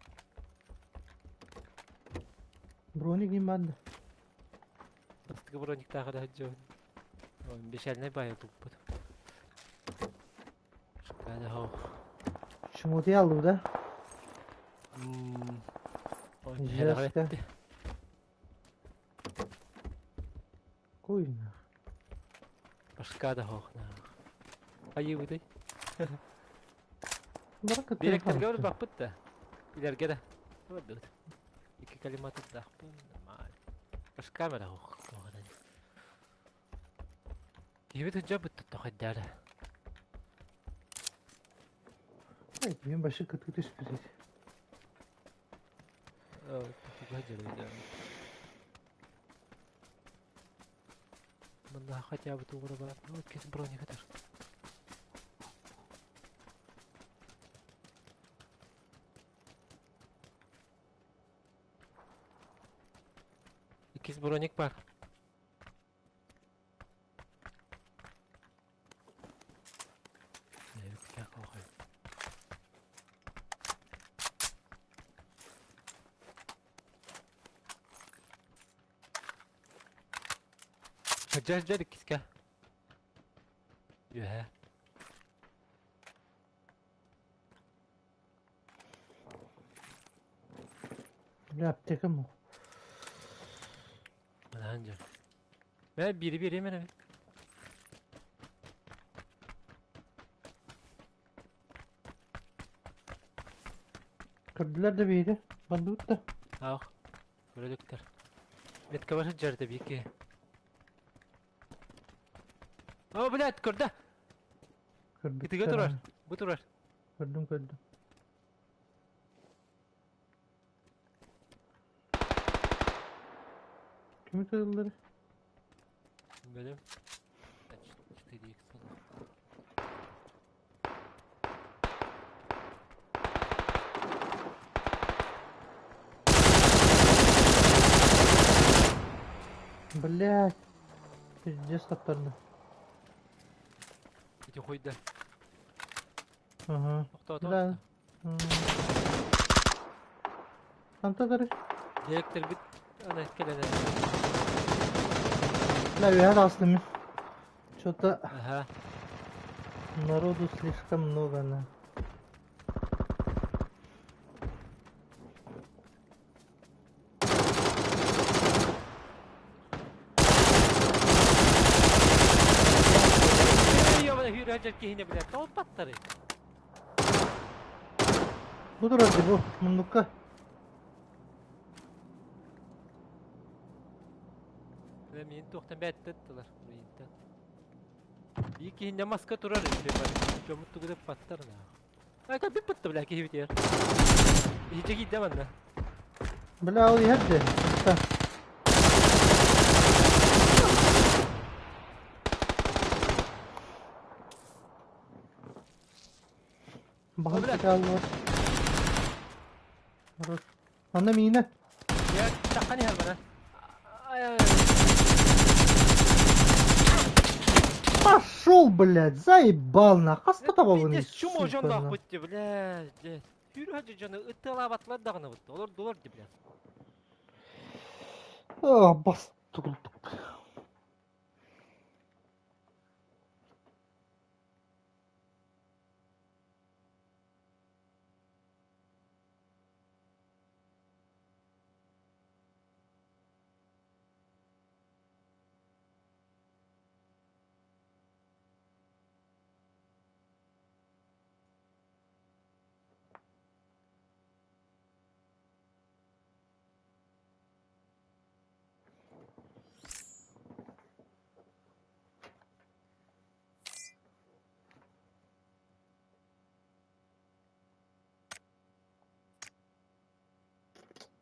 Броник ким баанда? Бастакы брониктааҕы да дьон. Бешальнай баайа туппут. Шмоти алды да? Жестко. Куйна. Башка да хоох Айыбытай. Баракка Директорга барбаппыт да. Илэргэ да. Бардыбыт. Икки калиматырдаахпын. Башка камера хоох. Киһибит сылдьарбыт тохойдоро. Ай, мин башы кытыы түспүт этэ. Манна хотя бы тугура бар. Ну, кис броник этер. Иккис броник бар. Сылдьар иккискэ. Үөһэ. Бля, аптекам Анаан дьон. Мэ биири биэриэм эрэ. Көрдүлэр да биири. Бардыбыт да. Аах. Көрөлүктэр. Меткабар сылдьар да биики. О, блядь, көрдө. Итигэ Көрбүттэр. турар. Бу турар. Көрдүм көрдүм. Кими кырыллары? Бөлүм. 4x Блядь. Пиздец таптарды. Ити хойда. Ага. Тохтоото. Да. Антадары. Директорбит ана кэлэн Бля, үөһэ таҕыстым мин. Что-то Ага. народу слишком много на. Сүүрэ киһини билэр тоҕуппаттары. Бу турар дии бу муннукка. Миин туохтан бэттеттылар миинтэн. Биир киһиннэ маска турар эбит дьоммут тугу да ыппаттар наа. Ай каппит бытта бля киһи битиэр. Иһичэ киирдэ манна. Бля ол иһэр дии. Баһын сытааллар. Манна миинэ. Я таххан иһэр бара. Пошел, блядь, заебал на. Хаста табабын. Пиздец, чума дьонноох бутти, блядь. Сүүрү дьону ытталаабатлар даҕаны бутта. Олор долор ди, блядь. А, бас тугултук.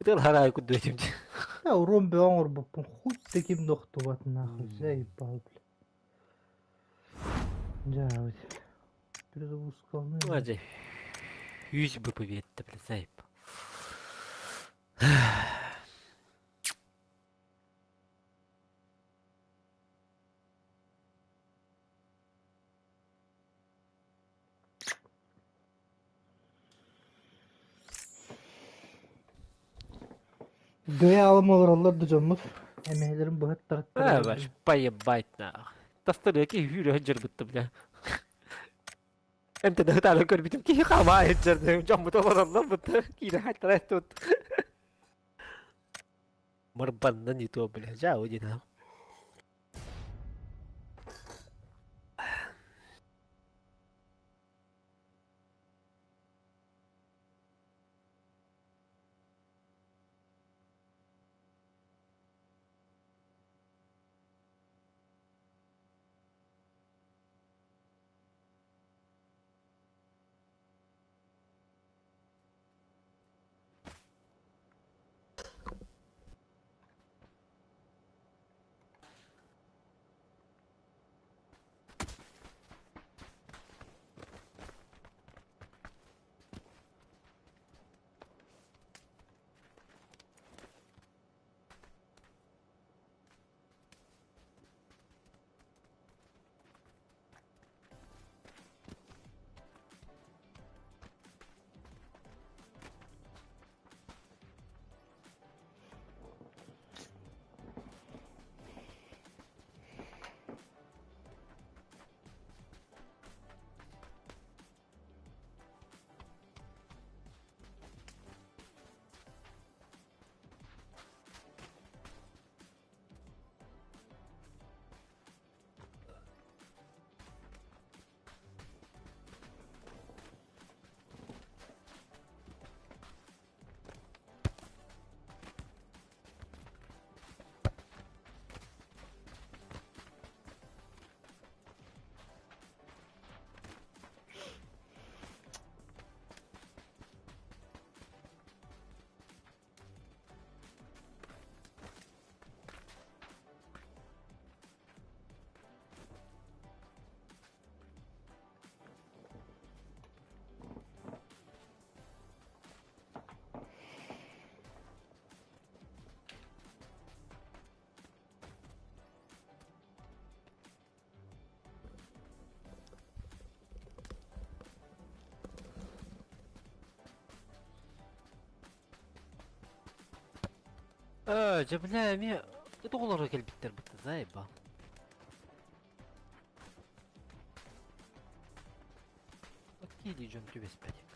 Ытыалаһар курдук Я урон бөҕө оҥорбуппун хуй таким нохтубат нахуй заебал бля. Дьаабыт. Перезапускалны. Дьэ, үс БП биэрдэ, бля, заеб. Дыа алым олороллор да дьоммут. Эмэһэлэрин быһаттараттар. Баш, поебать нах. Тастырыа киһи сүүрэ сылдьарбытта, бля. Эмтэнэ ытаары көрбүтүм киһи хаамаа сылдьар дьоммут олороллор бутта киирэ хайтара тут. Мырбанна не то, бля, жау дина. Ээ, дьэ бля, эмиэ ыт оҕолоро кэлбиттэр бытта, заебал. Киили дьон түбэспэтик.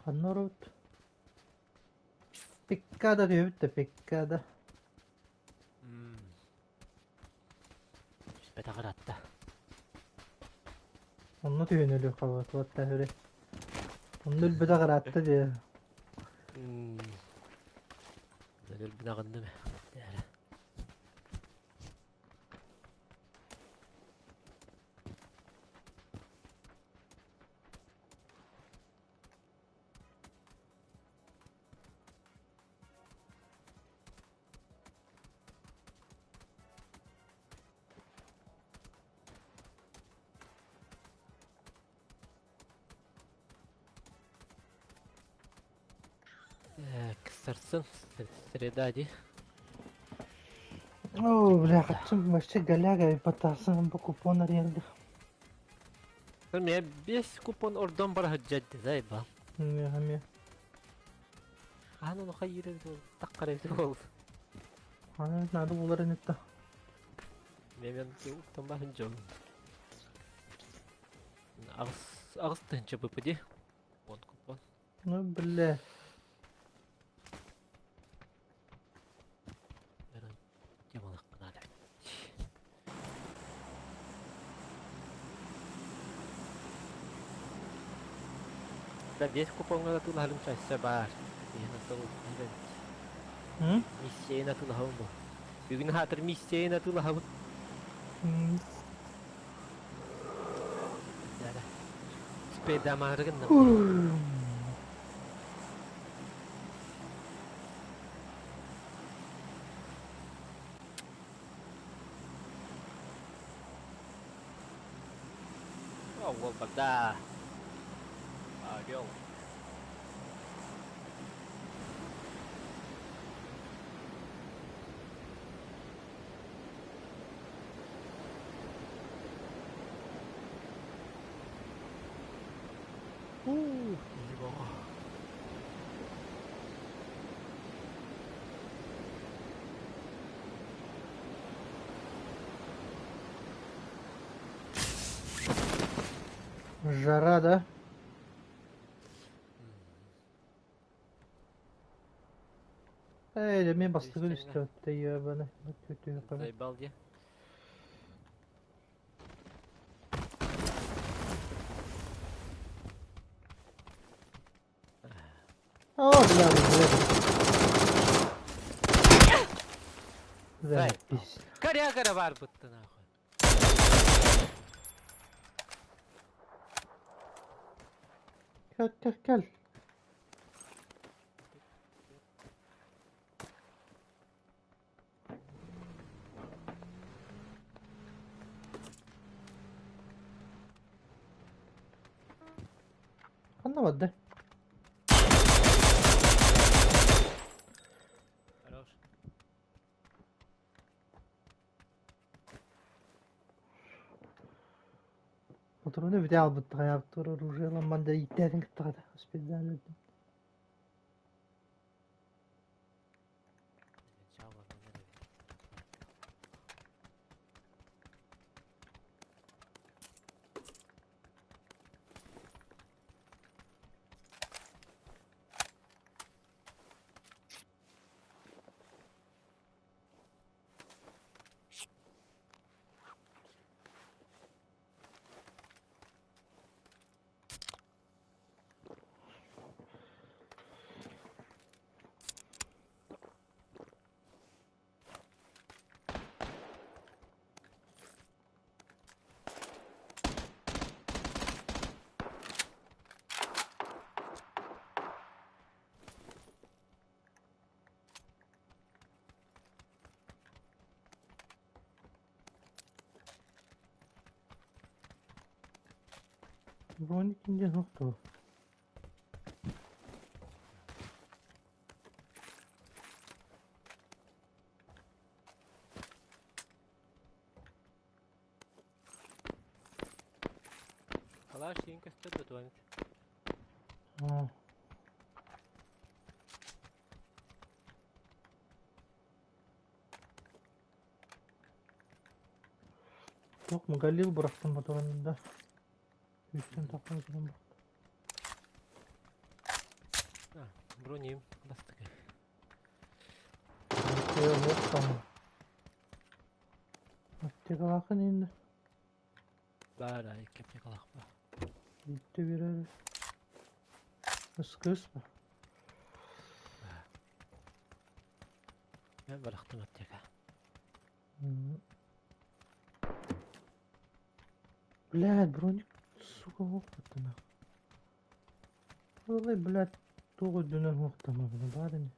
Ханна олоробут? Пиккада түһэбит да Пиккада. Түспэтэх ыраатта. Онно түһэн өлүөххэ буолла үрэ. Онно өлбөтөх ыраатта дии. Өлбүнэҕинним. Сарсын среда дии. О, бля, хочу вообще голяга и потасам по купон аренды. Мен 5 купон ордон бара сылдьар заебал. Ме. Хаһан ону хайыыр эбит ол таххар эбит ол. Аны надо булар инитта. Мен уктан баһын дьон. Аҕыс аҕыс тыһыынча быпы дии. Уон купон. Ну, бля. Дьамалахха наада. Да 5 купоҥҥа атыылаһарым чаще баар. Иһин атыл М? Миссияйын атыылаһабын бу. Бүгүн хаатыр миссияйын атыылаһабын. Спейдамаары гынным. О, уол барда. Орел. Уу, его. Жара, да? Эй, мен бастыгын үстөттө ебаны. Заебал дии. О, бля, бля. Заебись. Коряга бар бытты нахуй. Кел, кел, кел. Ханна барда? Хорош. Патроны бүтэ албыттаҕа тур оружие ламман да ииттээтин кыттаҕата специально. Броник диэн суох Калаш син көстөр да туан. дуо? Туох Галил бырахтым патронун да. Үстэн тахсан туран. Броним бастакы. Аптекалаахын иннэ. Баар икки аптекалаах ба. Биирдэ биэрэр. Ыскыс ба. Мен барахтым аптека. Блядь, броник, сука, опытына. Ылай, блядь, туох үрдүнэн уохтамабына баар ини.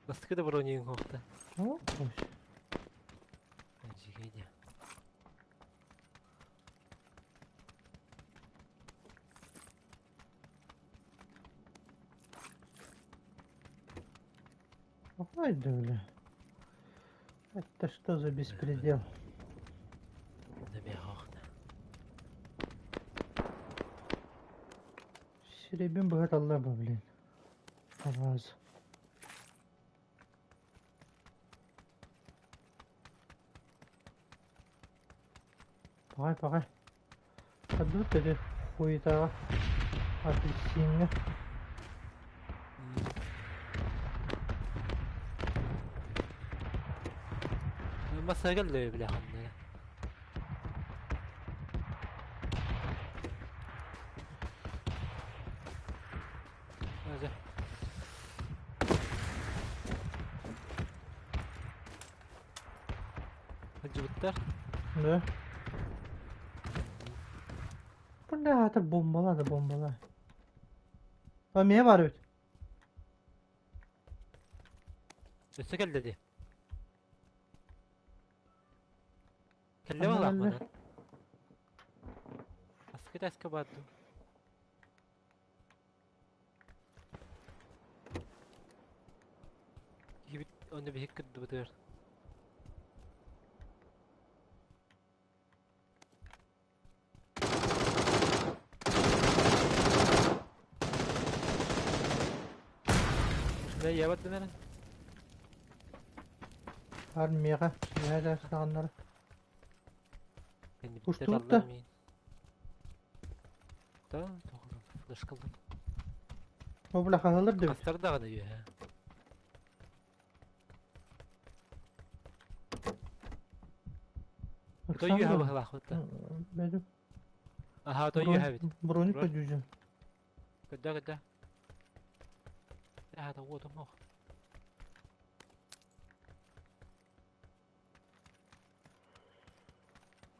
Бастакы да бронигын уохта. О, ой. Дьигэ дии. Ой, да, бля. Это что за беспредел? Сирэйбин быһа талларба, блин. Раз. Паҕай, паҕай. Хаддыбыт эти хуетаҕа апельсиҥҥа. Массага кэллэ бile ханна. Сылдьыбыттар. Да. Бля, это бомбала да бомбала. А меня бар ведь. Өссө кэллэ дии. Кэллэ баҕалаах манан. Аскы таска баардым. Киһибит онно биһик кырдыбытыгар. Бля, я вот наверное. Армияҕа үөһээ таастаҕыннара. Устубут да? Да, флешкалар. О, бля, хаһалар да Хастар даҕаны үөһэ. Той үөһэ быһалаахпыт да. Бэдим. Аха, той үөһэ эбит. Броник көдүүжүн. Көдө көдө. Аха, уотум ох.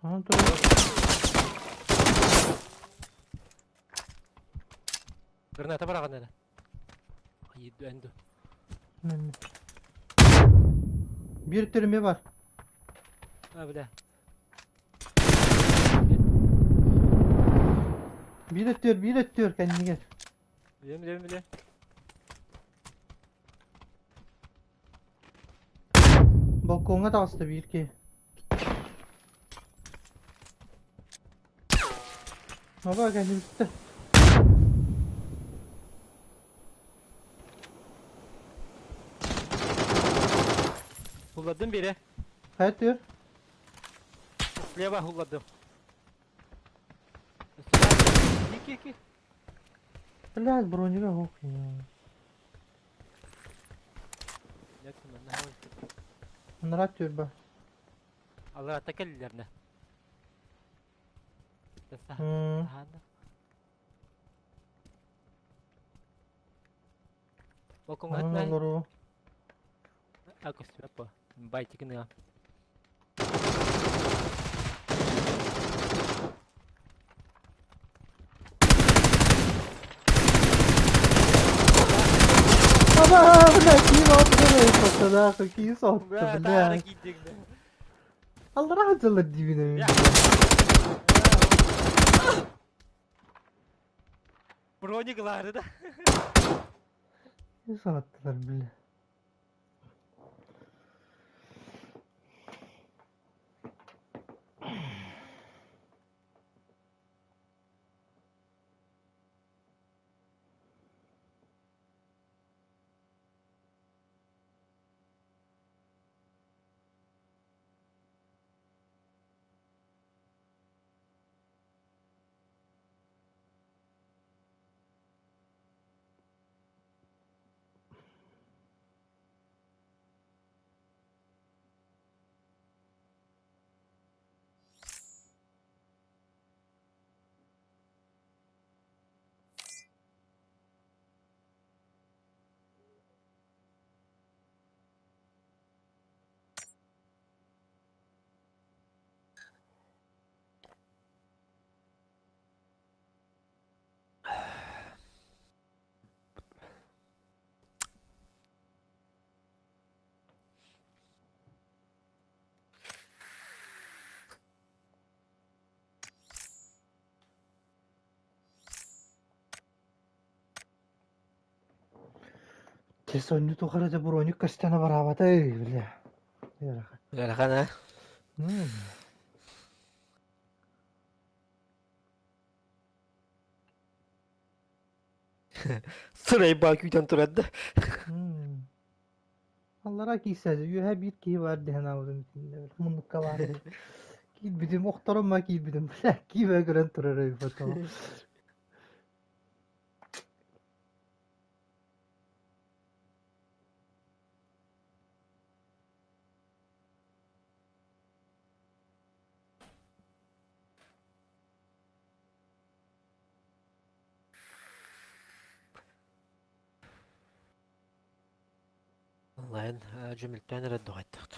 Аан турар. Граната быраҕан эрэ. Энду. Биир түрмэ бар. А, бля. Биир өттүөр, биир өттүөр кэннигэр. Билем, билем, билем. Балкоҥҥа таҕыста биир киһи. Баба кэннибиттэр. Hulladым бире. Хайа түөр? Слева hulladым. Ики, ики. Блядь, бронига ох. Анараа түөрбэ. Алларата кэллилэрнэ. Балкоҥҥа Олору. А көстүбэт Байтикыныга. Аба, бля, киин отты, киин сотты, бля. Аллараа дьыллар диибин Броник ылаары да. Санаттылар, бля. Дьэ сонньу тухары дьэ броник көстөн абараабатай, бля. Ыарахан. Ыарахан а? Сырайбаа күүтэн турар да. Аллара киирсээччи, үөһэ биир киһи баар диэн аабытым итиннэ муннукка баар. Киирбитим, охторон ма киирбитим, бля, киибэ көрөн турар эбит потом. Онлайн дьүмүлтээн эрэ дуҕайдахт.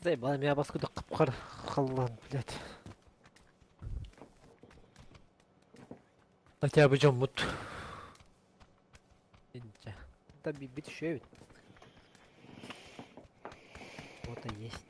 Заебал меня баскуда капкар халлан, блядь. Хотя бы дьоммут. Инча. Да бит еще ведь. Вот и есть.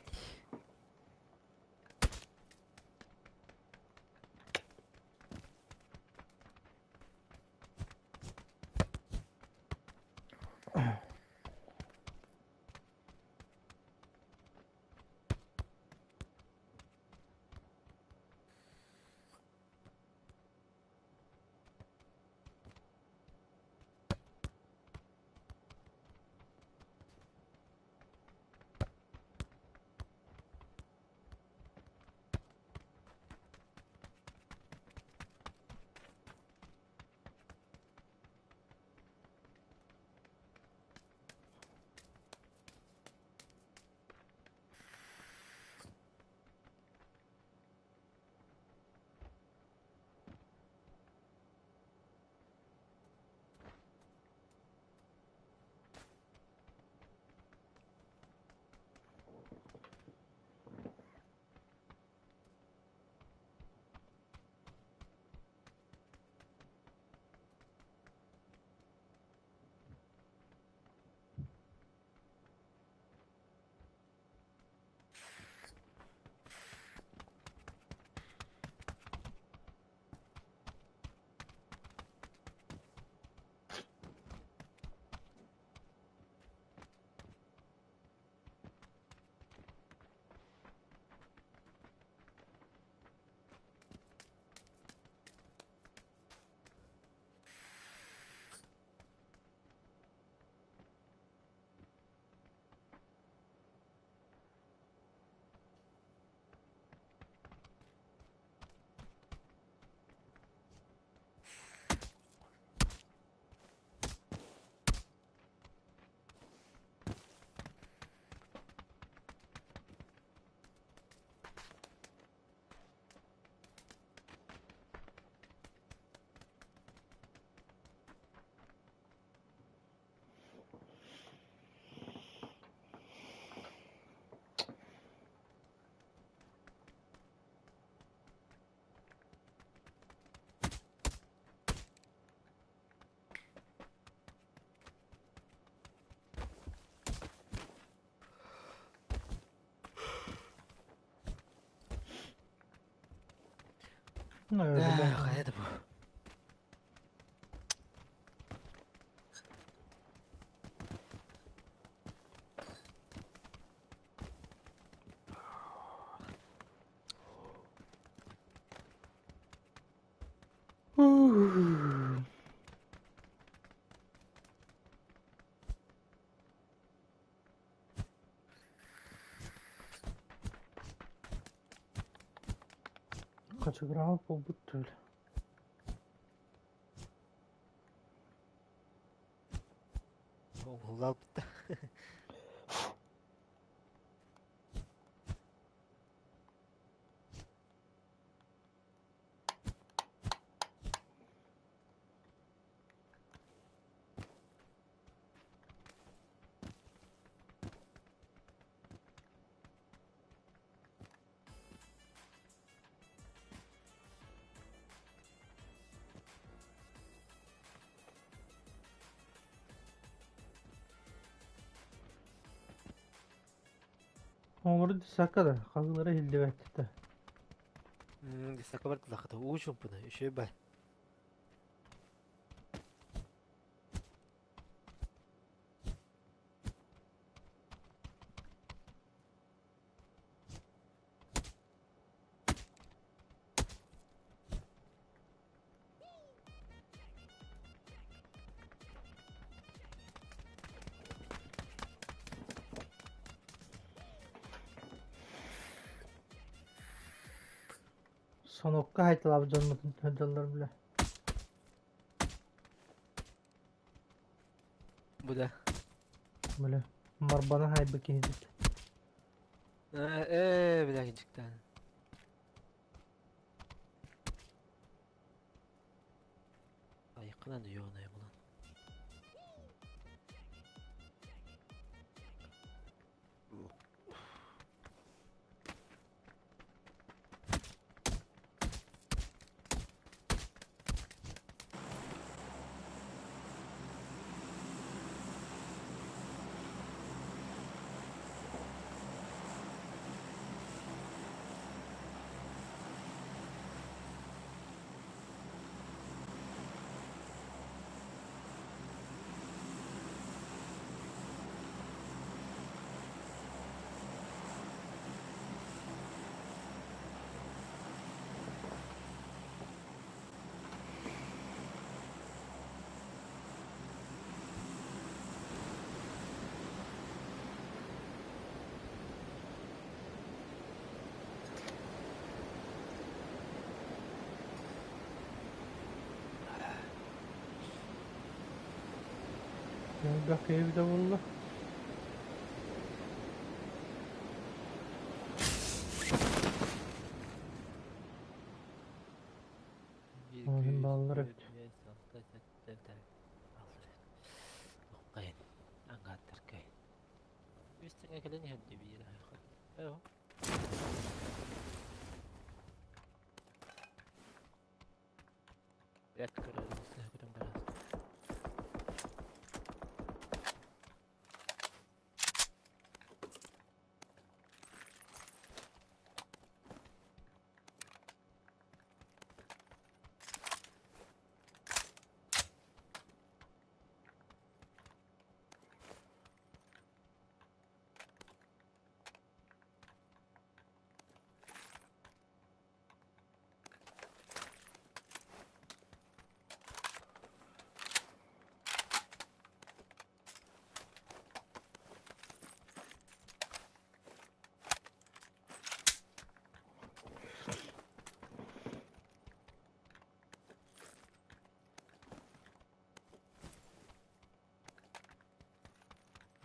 Бля. Хайа да бу. Хачыгыраабыт буолбут түөл. Уһуллаабыт. Оҥору десакка да, хаһыылара иһиллибэт да. Десакка бардылахата уу чумпуна, үчүгэй бай. Сонокка хайталаабыт дьоннорун сылдьаллар бile. Бу да. Бile. Марбана хайбы киһибит. Ээ, бля, кичиктään. Айыккынан уйуонай булан. Элбэх киһи эбитэ буолла. 1, Ол 2, иһин 3, бааллар 4, эбит. 5, 6, 7, 8, Аңгааттаркай. Үс тэҥэ кэлэн иһэр дии биир. Бэрт көрөр, көтөн барар.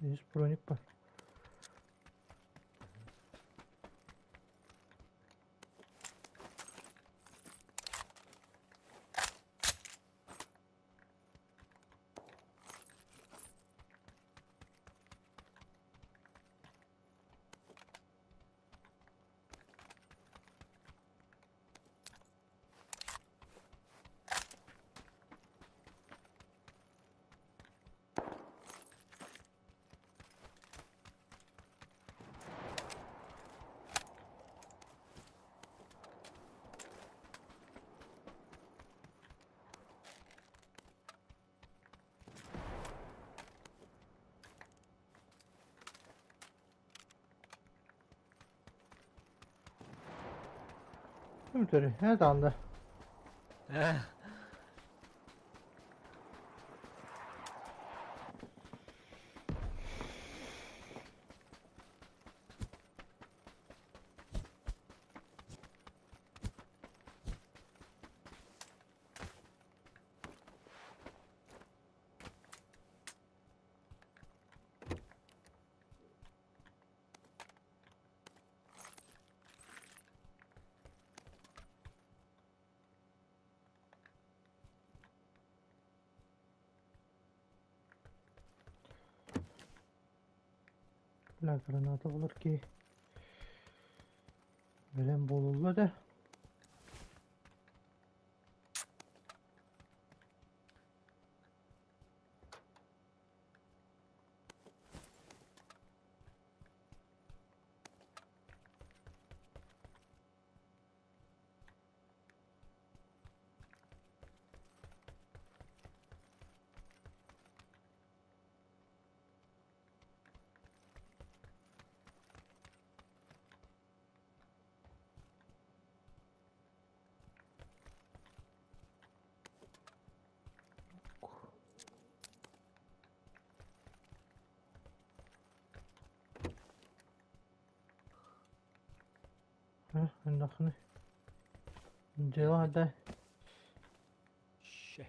Үс броник бар. Ким төрү? Э даҕаны. Ээ. Бля, граната булар киһи. Бэлэм буолулла да. Ыннахны. Дьыала да. Шэ.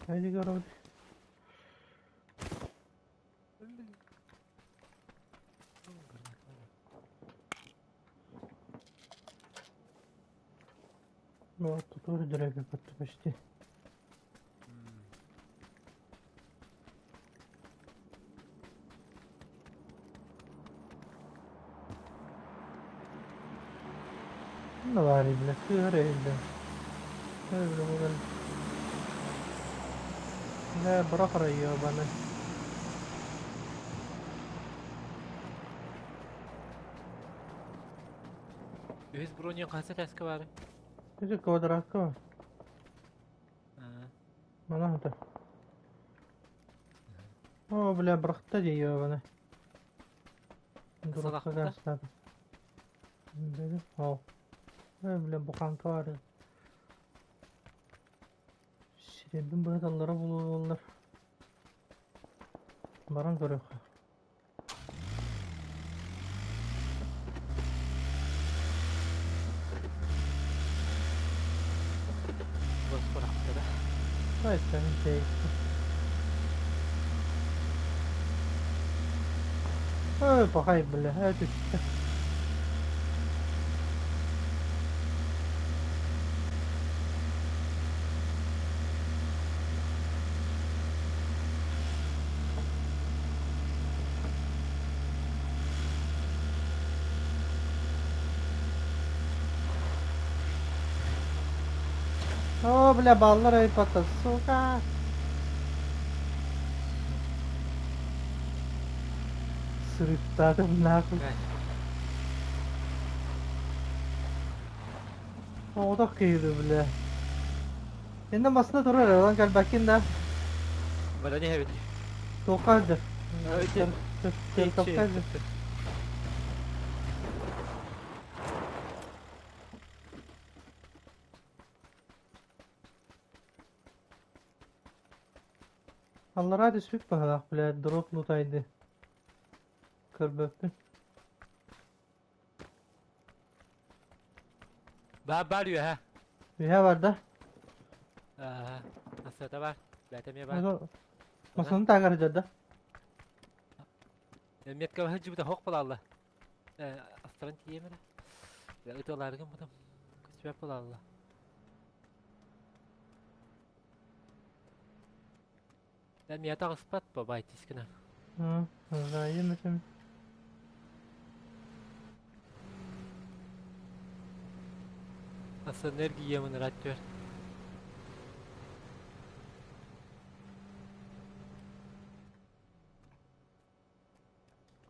Хайди көрөбүт. Вот тут тоже деревья почти. Ну бля, бля, бля. Бля, бля, бырахара ебаный. Үһүс броня хаһыс этээскэ баарый? Ити квадратка. Мана это. О, бля, бырахта дии ебаный. Дуракка Салахта? гастаата. О. Бля, буханка баар. Сирэйбин быһыталлара буолуоллар. Баран көрүөххэ. Бас бырахтара. Айтан тэйикпин. Ой, пахай, бля, э түстэ. О, бля, баллар айпата, сука. Сырыттаатым нахуй. Оҕотох киһи бля. Инна масына турар, ылан кэлбэккин да. Баран иһэбит. Туохха сылдьар? Ити. Церковка сылдьар. Аллараа түспүт быһыылаах, блядь, дроп лутайды. Көрбөппүн. Баар баар үөһэ. Үһэ бар да? Аа, Асыата баар. Бэйэтэ эмиэ баар. Масыны таагар сылдьар да? Метка сылдьыбыта хоох буолаалла. Э, астаран тиийэм эрэ. Ытыалаары гыммытым. Көстүбэт буолаалла. Да миэтэ аҕыспат бабай тискина. Знаю, этим. Ас энергия мынырат түөр.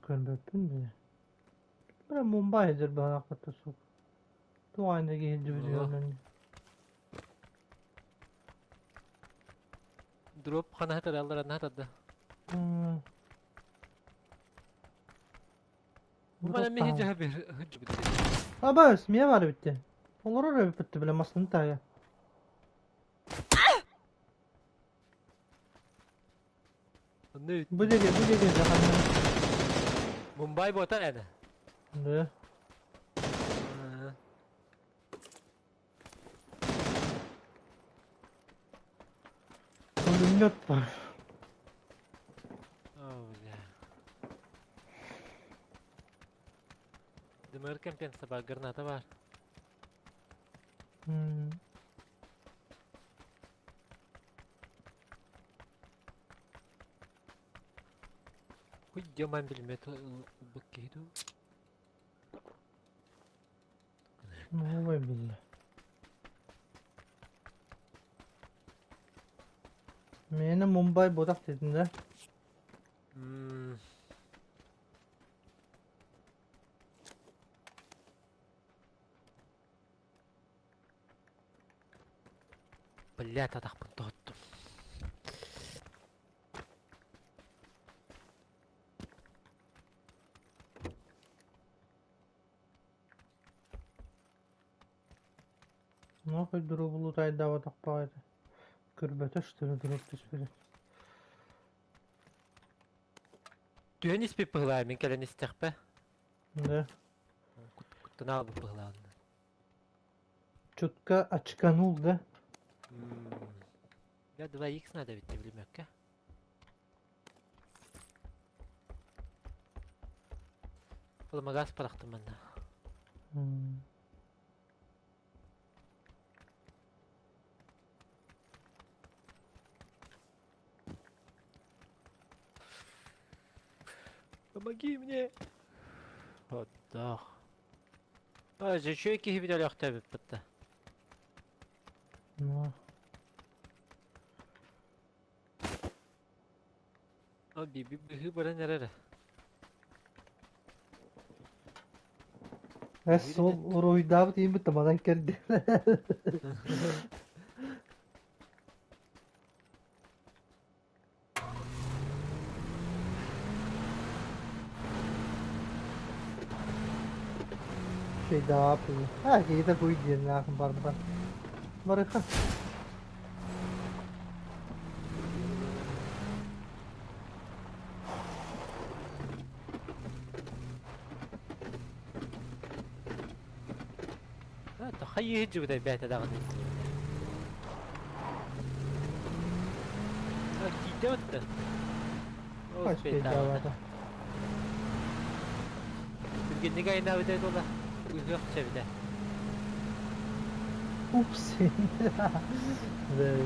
Көрбөппүн бile. Бля, Мумбай сылдьар быһыылаах сук. Туох айна киһи илдьибит Дроп хана хатараллар анна хатарда. Бу Дроп мана миһи таһан. жаһа бир хыджыбыт. Абаас, миэ баар эбит дии. Олорор эбиппит бile массыына таайа. Онно үт. Бу диэки дьаханна. Мумбай буотар эдэ. Да. Пулемет бар. О, бля. ДМР компенса бар, граната бар. Хуй дьоман билмет ылбыт киһи дуу. Новый биллэ. Миэнэ Мумбай буотах диэтин да? Блядь, атахпын тоһуттум. Нахуй дурубулу тайдаабатах баҕайы. Көрбөтө что ли дуруп түспүтүн. Түһэн испит быһылаа мин кэлэн истэхпэ. Да. Куттана албыт быһылаанна. Чутка очканул, да? Я 2х надо ведь билимэккэ. Ол магаз парахтым манна. Помоги мне! Отдох. А, үчүгэй киһи бит өлөөхтөөбүппүт да. Ну. О, биби быһыы баран эрэр. Эс сол уруһуйдаабыт иһин таманан кэлди. Шейдааппын. А, киһитэ куй диэн барбар. Барыха. Хайыы сылдьыбытай бэйэтэ даҕаны Киирдэ бытта. Успейдаабата. Түргэнник айнаабыта буола. Ыһыах чэбитэ. Упс. Да.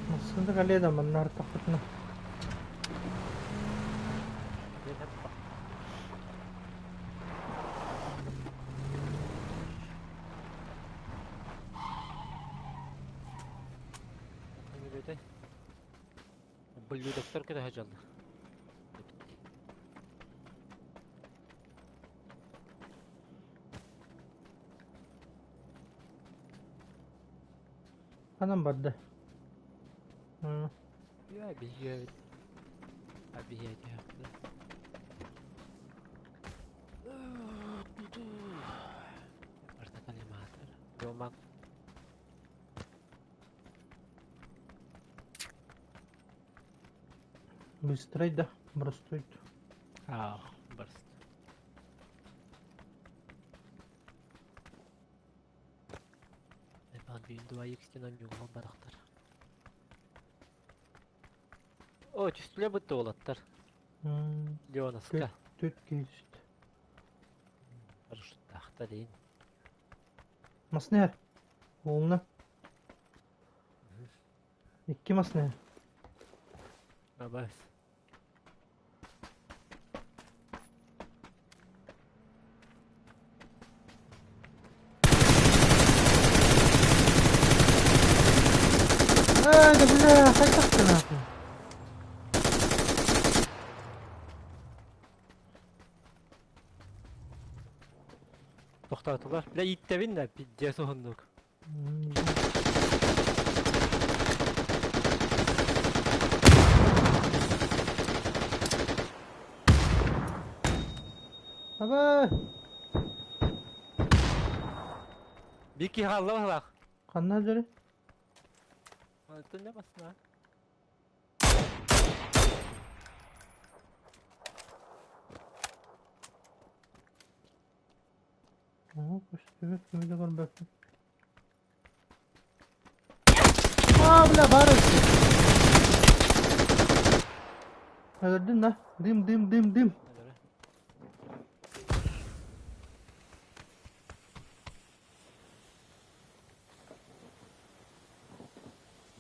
Массыына кэлиэ да манна артахпытына. Блюдоктор кэтэһэ дьаллар. Ханан барда? Я биһиэбит. А биһиэти Барта коллиматор. Дома. Быстрый да, простой. А, барст. Эбан биин 2 х ньугал барахтар. О, түстүлэ бытты уолаттар. Леонаска. Түт киһи Парашюттаахта дейин. Массыына. Уолуна. Икки массыына. Абас. А, да бля, хайдах нахуй. Тохтоотулар. Бля ииттэбин да пиздец уһуннук. Аба! Биир киһи хаалла быһылаах. Ханна дьөрү? Оттон не басна. Оо, көстүбэт, кими да көрбөппүн. Аа, бля, баар эбит. Өлөрдүн да. Дым, дым, дым, дым.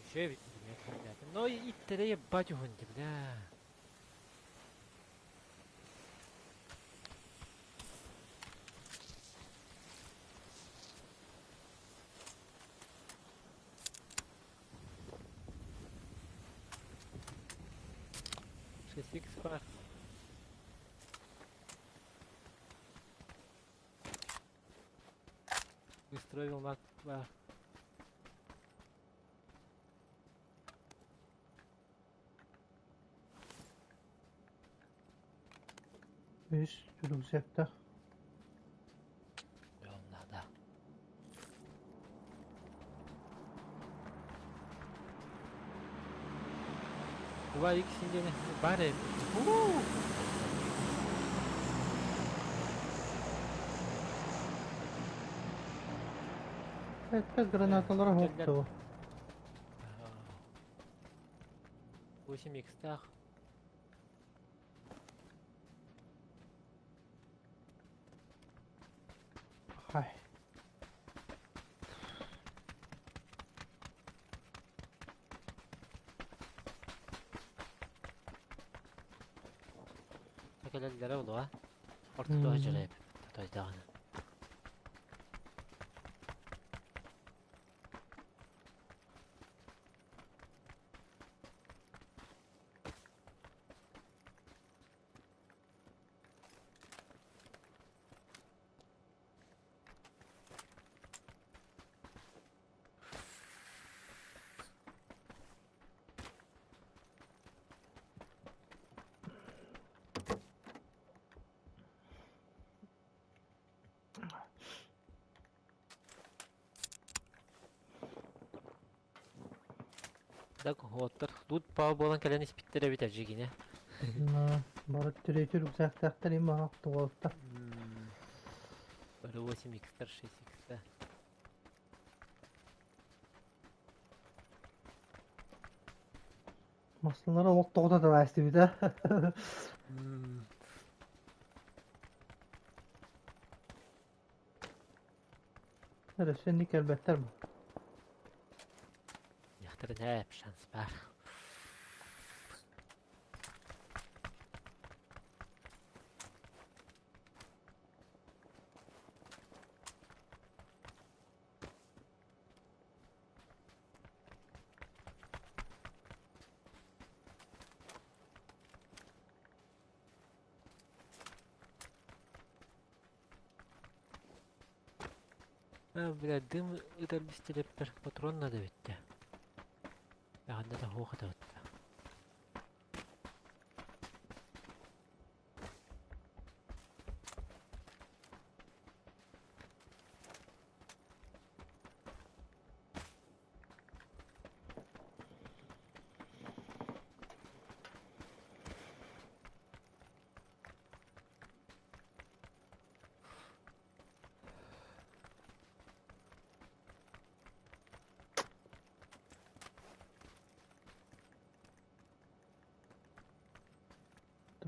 Еще ведь Но иттэрэ ебать уһун бля. 6x бар. Быстрый мак бар. Үс рюкзактах. Надо. Два икс диэн баар эбит. Это гранаталар оһохтоо. 8 икстаах. Хай. Кэлэллэрэ буолуо. Ортотуга дьарайып тойдаҕына. Так уоттар тут паа буолан кэлэн испиттэр эбит эдьигине. Бары третий рюкзактаахтар им аах туолта. Бары 8 икстер 6 икстер. Маслалара олох тоҕута талаастыбыта. Өссө кэлбэттэр бу. Яхтар шанс бар. А, бля, дым ытар бистилеппер патрон надо битте. Яганда да хуха да битте.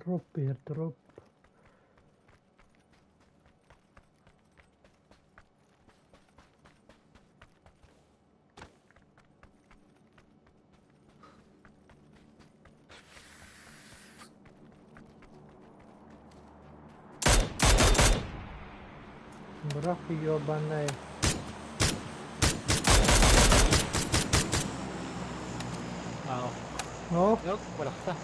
Дроп, airdrop. Бырах ёбаный. Аа. О, Yok, bıraktı.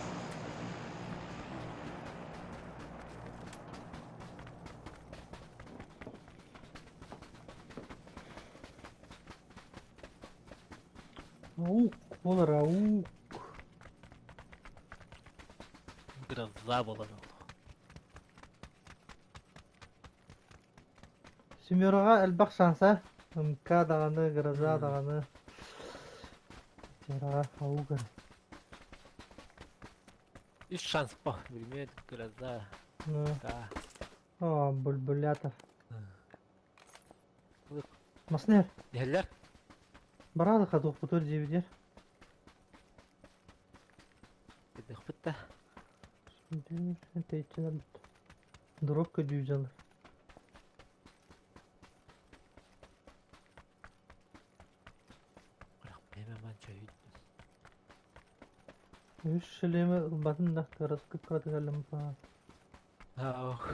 Аук буолар аук. Гроза буолар ол. Семераҕа элбэх шанса. МК даҕаны, гроза даҕаны. Семераҕа аук эрэ. Үс шанс по. Билмет, гроза, Ну, МК. О, Бульбулятов. Маснер, Иһэллэр? бараалы хатыахпытыгар диэбитигэр. Кыдыахпыт да. Тэйчилэрбит. Дроп көдүү дьалар. Үс шлемы ылбатын да кыраскы кыратыгаллым паа. Ах.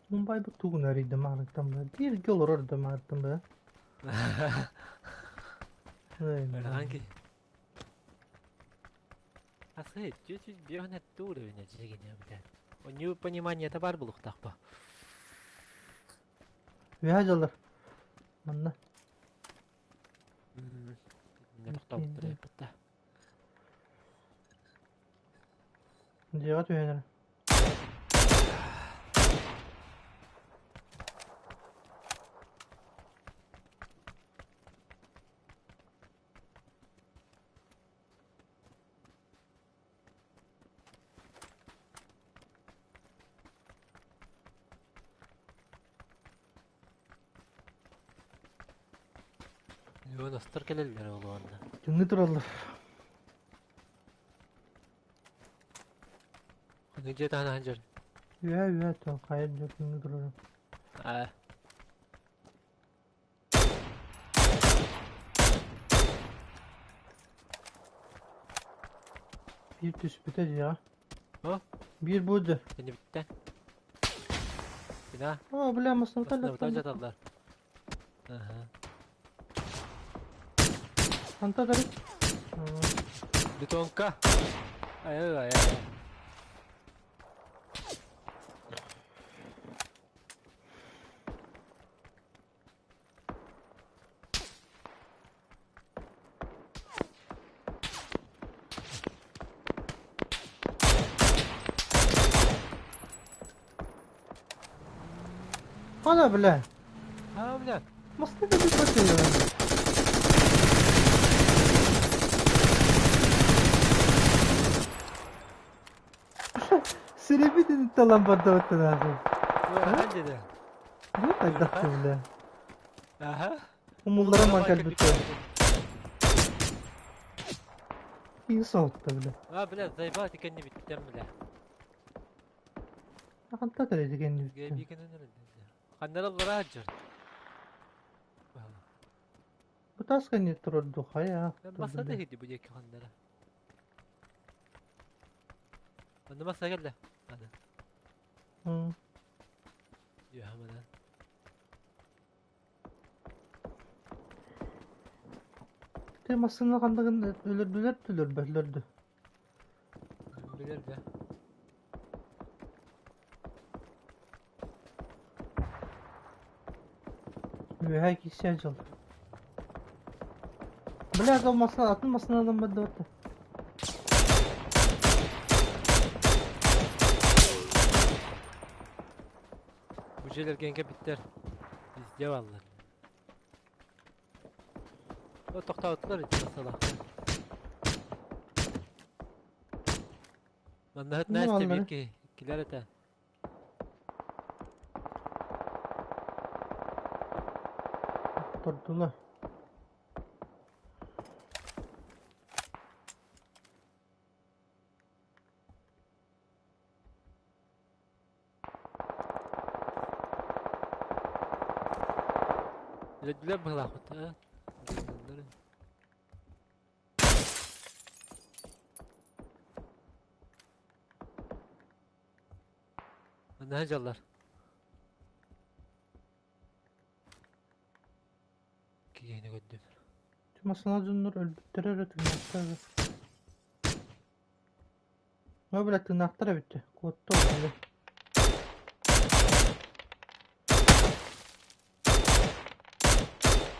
Мумбайбыт тугун эрийдим аарыктан баа. Бииргэ олорор да маарыктан баа. Ыарахан киһи. Асый, чуть-чуть бьён уровень дьиэгине бля. У него понимание это бар булуктахпа. Үһэ дьалар. Манна. Не тохтообуттар эппитта. Дьиэҕэ түһэн эрэ. Юностар кэлэллэр ол уонна. Түҥҥү тураллар. Ханнык дьиэ таһынан сылдьар? Үөһэ үөһэ туох хайа дьиэ түҥҥү турара. Аа. Биир түспүтэ дьиэҕэ. О? Биир бу дьэ. Кэннибиттэн. Бина. О, бля, массыната Массыната жаталлар. Аха. Ханта дарыт? Бетонка. Ай ай ай. Ана, бля. А, бля. Массыната бүтпөт. Сирэбитин талан бардабыттан аахы. Ыарахан деді. Бу хайдах бля. Аха. Умуллара ман кэлбиттэр. Киин соһутта бля. А, бля, заебал кэнни биттем, бля. Ханта кэлэти кэннибиттэн. Гэби кэннен Ханнараллара дьор. Бу тас кэнни турар хайа. Масса да хиди бу диэки ханнара. Онно масса кэллэ. Аны. Дьүһамана. Те массыына ханныгын өлөрдүлэр түлөрбөтүлэр да. Билер да. Үөһэ киирсэ дьыл. Бля, ол массыына атын массыынадан бардыбыт. Бу дьиэлэргэ кэбиттэр. Везде бааллар. О, тохтоотулар ити масалаахтар. Маннаһыт Ну, Настя аллары. биир киһи. Иккилэр этэ. Тордулар. Өлөрдүлэр быһыылаахпыт аа. Манна дьаллар. Киһини көрдүм. Массыына дьоннор өлбүттэрэ эрэ тыыннаахтар эрэ. О, бля, тыыннаахтар эбит дии. Куотта ол, бля.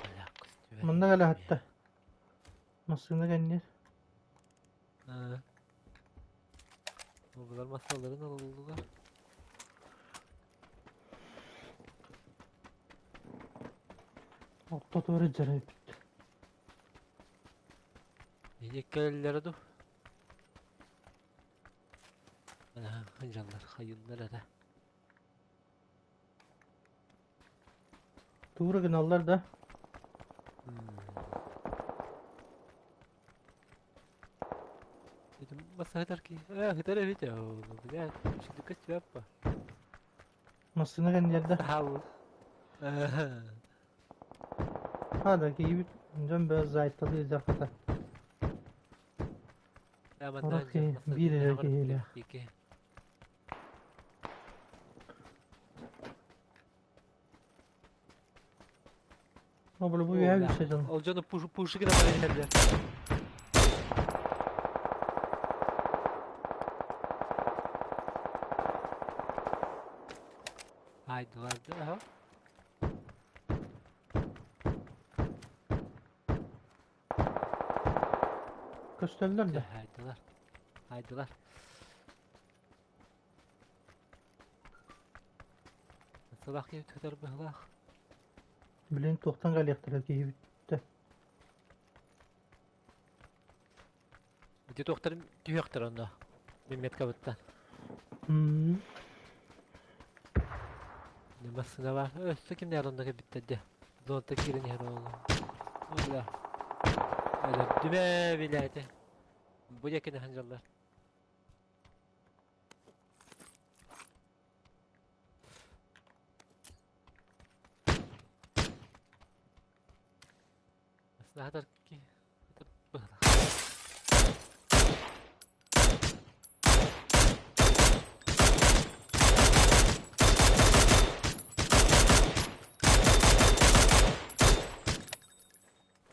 Бля, көстүбэт. Манна кэлэ сытта. Массыына кэнниэр. Аа. Булар массаларын ылыллылар. Ортотугар дьарайбыт. Кэлэллэрэ дуу? Дьаллар хайыллар эрэ. Туура гыналлар да? Бассаһытар ки. Э, хытар эбит бля, шидыкка сүөппа. Массыына кэнниэрдэ. Хаал. Хада киһибит дьон бөҕө зайталыы дьахата. Орох киһи биир эрэ киһилээх. О, бля, бу үөһэ үсэ дьон. Ол дьону пуши гына баран иһэллэр. Айдылар да, Көстөллөр да. Айдылар. Айдылар. Сылах киһи тутар быһылаах. Билин туохтан кэлиэхтэрэ киһибиттэ. Ити туохтарын түһүөхтэр онно. Мин меткабыттан. Массыына бар. Өссө кимнээр онно кэлбиттэр дии. Зонта киирэн иһэр ол. Бля. Өлөрдүмэ билээтэ. Бу диэки сылдьаллар. Саатар ки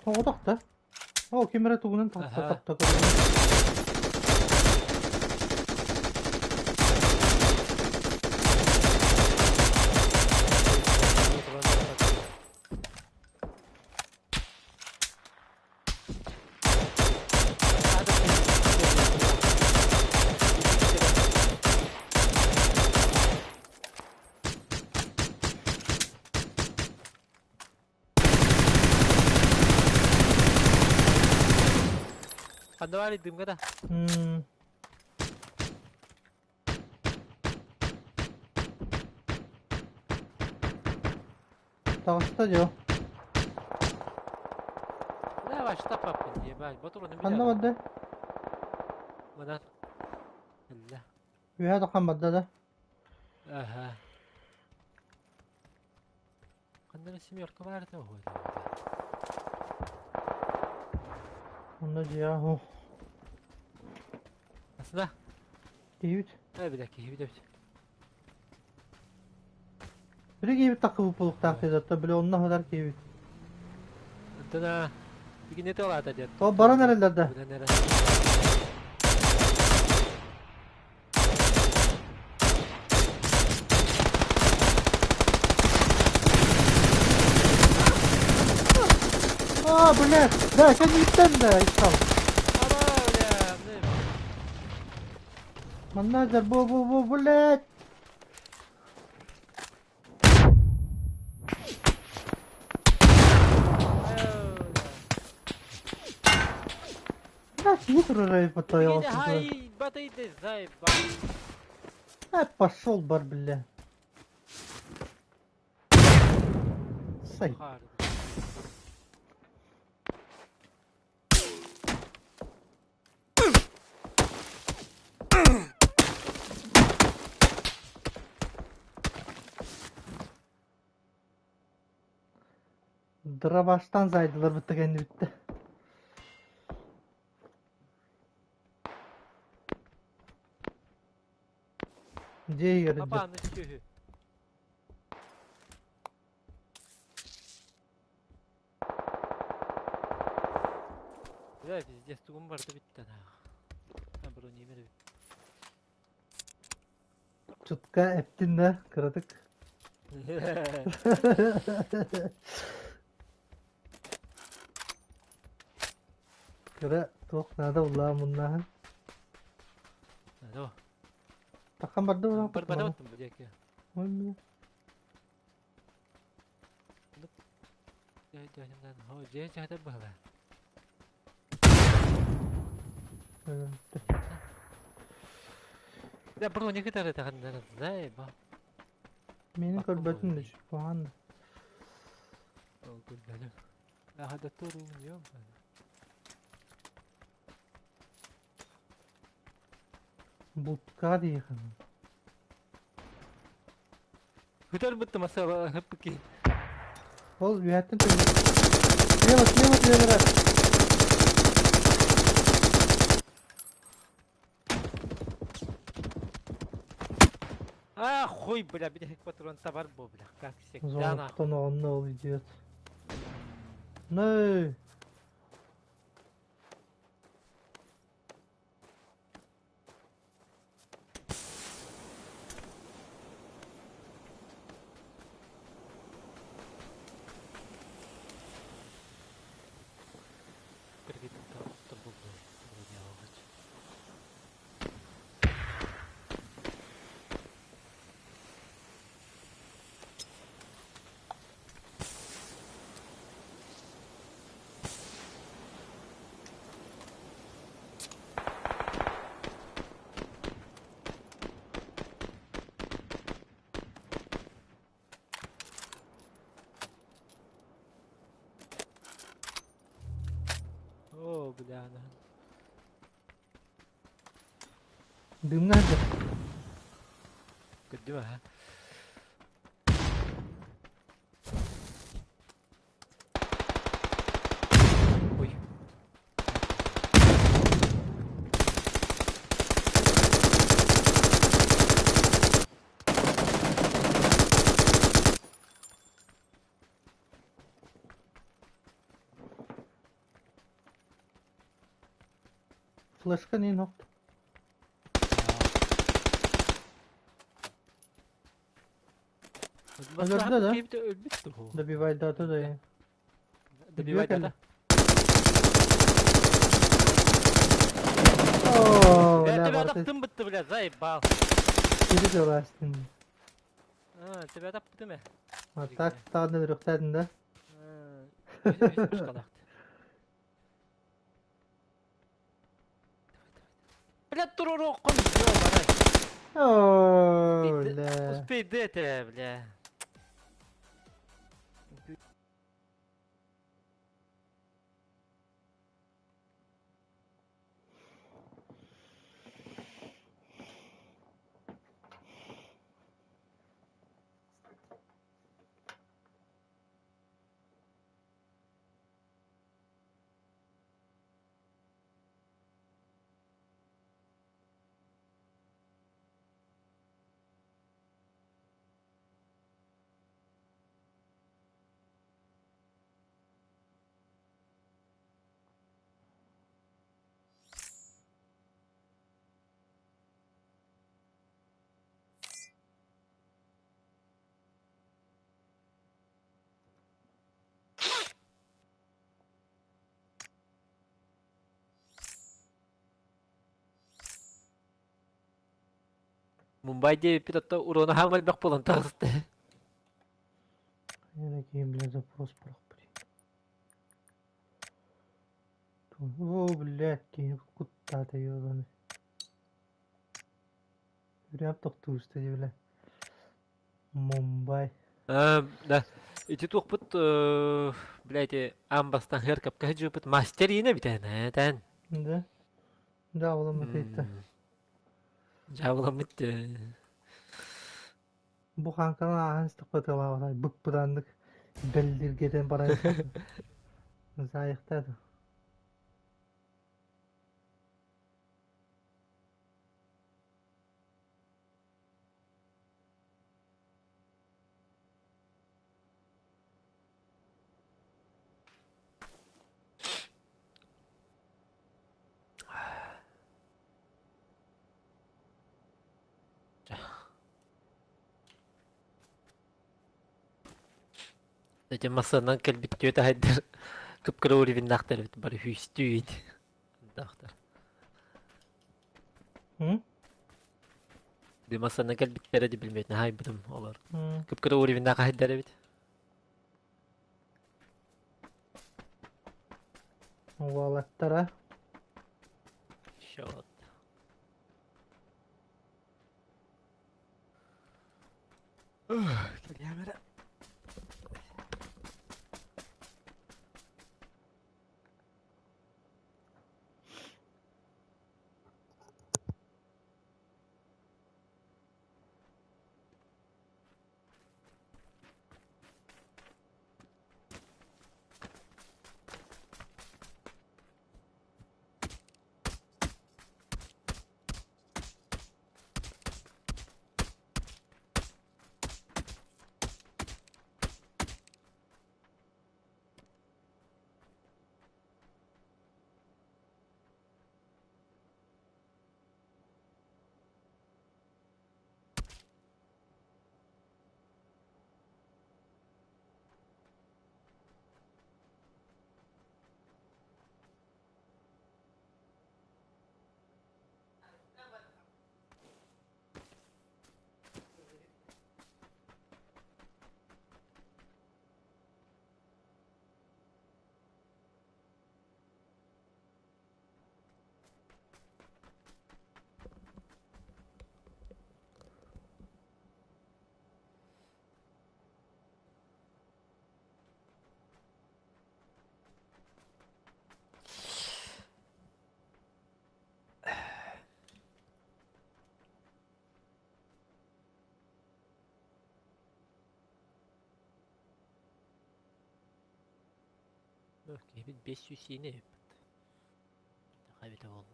Соҕотох да. Оо, ким эрэ тугунан тахса тахта көрөбүн. Ханна баар дымга да? Таҕыста дьо. Давай, штапаппын ебать, ботуруну Ханна барда? Манан. Эллэ. Үөһэ таххан барда да? Аха. Ханна эрэ семерка баар этэ уһуо. Онно дьиэҕэ уһу. Асына. Киһибит. Э, бile киһибит эбит. Били киһибит таккыбыт буолуохтаах диэтэ, били онно аһатар киһибит. Антона, икини тылаата диэт. О, баран эрэллэр да. Баран эрэ. А, блядь, да, кэнниттэн да, искал. Манна бу бу бу блядь. А, пошел бар, бля. Сай. Дробаштан зайдылар бытта кэннибиттэ. Дьиэ иһигэр Апааны сүөһү. Бля, пиздец, тугум барыта бүттэ наах. А, бронимер эбит. Чутка эптин да, кыратык. Кыра туох наада уллаа муннааһын. Алло. Таххан барды улаан Барбата баттым бу диэки. Дьиэ дьаһатар быһыла. Да брони кытары таханнар заеба. Мени көрбөтүм да куһаҕан да. Ол көрбөтүм. Аха да туруун Бултка диэхин. Көтөр бытты масала хыппыки. Ол үөһэттэн төбө. Слева, слева, слева. А, хуй, бля, бит патрон табар бу, бля, как всегда нахуй. Зоноттон онно ол идиот. Нэй! О, бля, да. Дымҥа сылдьар. Көрдүм аха. Ой. Флешка не нохт. Өлөрдө да? Өлбүт дуо? Добивайдаата да. Добивайдаата. Оо, Бля, бля, тебя барыта таптым бытты, бля, заебал. кири дьолаастын. А, тебя таптым э. А так тааны үрүхтээтин да. Бля, туруруккун, ёбаный. Оо, бля. Успей дете, бля. Мумбай диэбиппит оттон уруона хаамар элбэх буолан таҕыста. Я такие, бля, запрос прохпри. О, блядь, киһи куттаата ёбаный. Үрээп тохтууста дии, бля. Мумбай. Да. Ити туохпут, бля, ити аан бастаан хыар капкаһы дьыыппыт мастер иинэ бүтэн, этэн. Да? Дьаабыламмыт ыйытта. Дьаабыламмыт Бу хаҥканан ааһан истэххэ ытыалаабата бык-бытааннык бэллиргэтэн баран Заайахтаата. Ити массыынанан кэлбит түөт аһайдар кып-кыра уровеннаахтар эбит бары сүүстүү ини. Даахтар. М? Ди массыынанан кэлбиттэрэ ди билбэтин аһайбытым олор. М. Кып-кыра уровеннаах аһайдар эбит. Уолаттара. Счет. Кэлиэм эрэ. Киһибит 500 сиини эбиппит. Эбитэ буолла.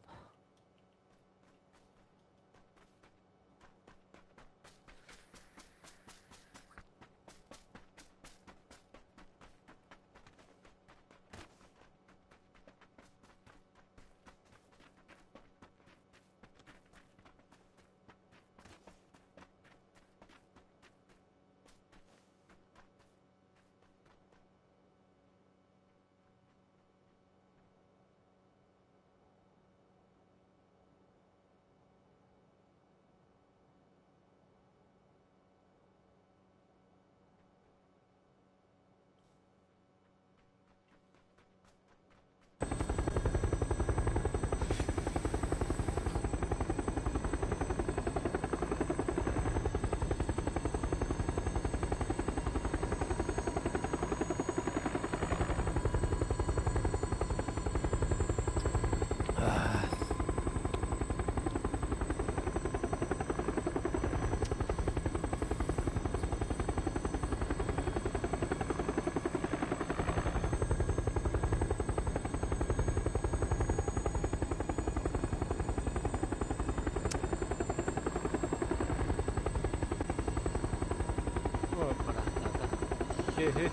Сүөһү.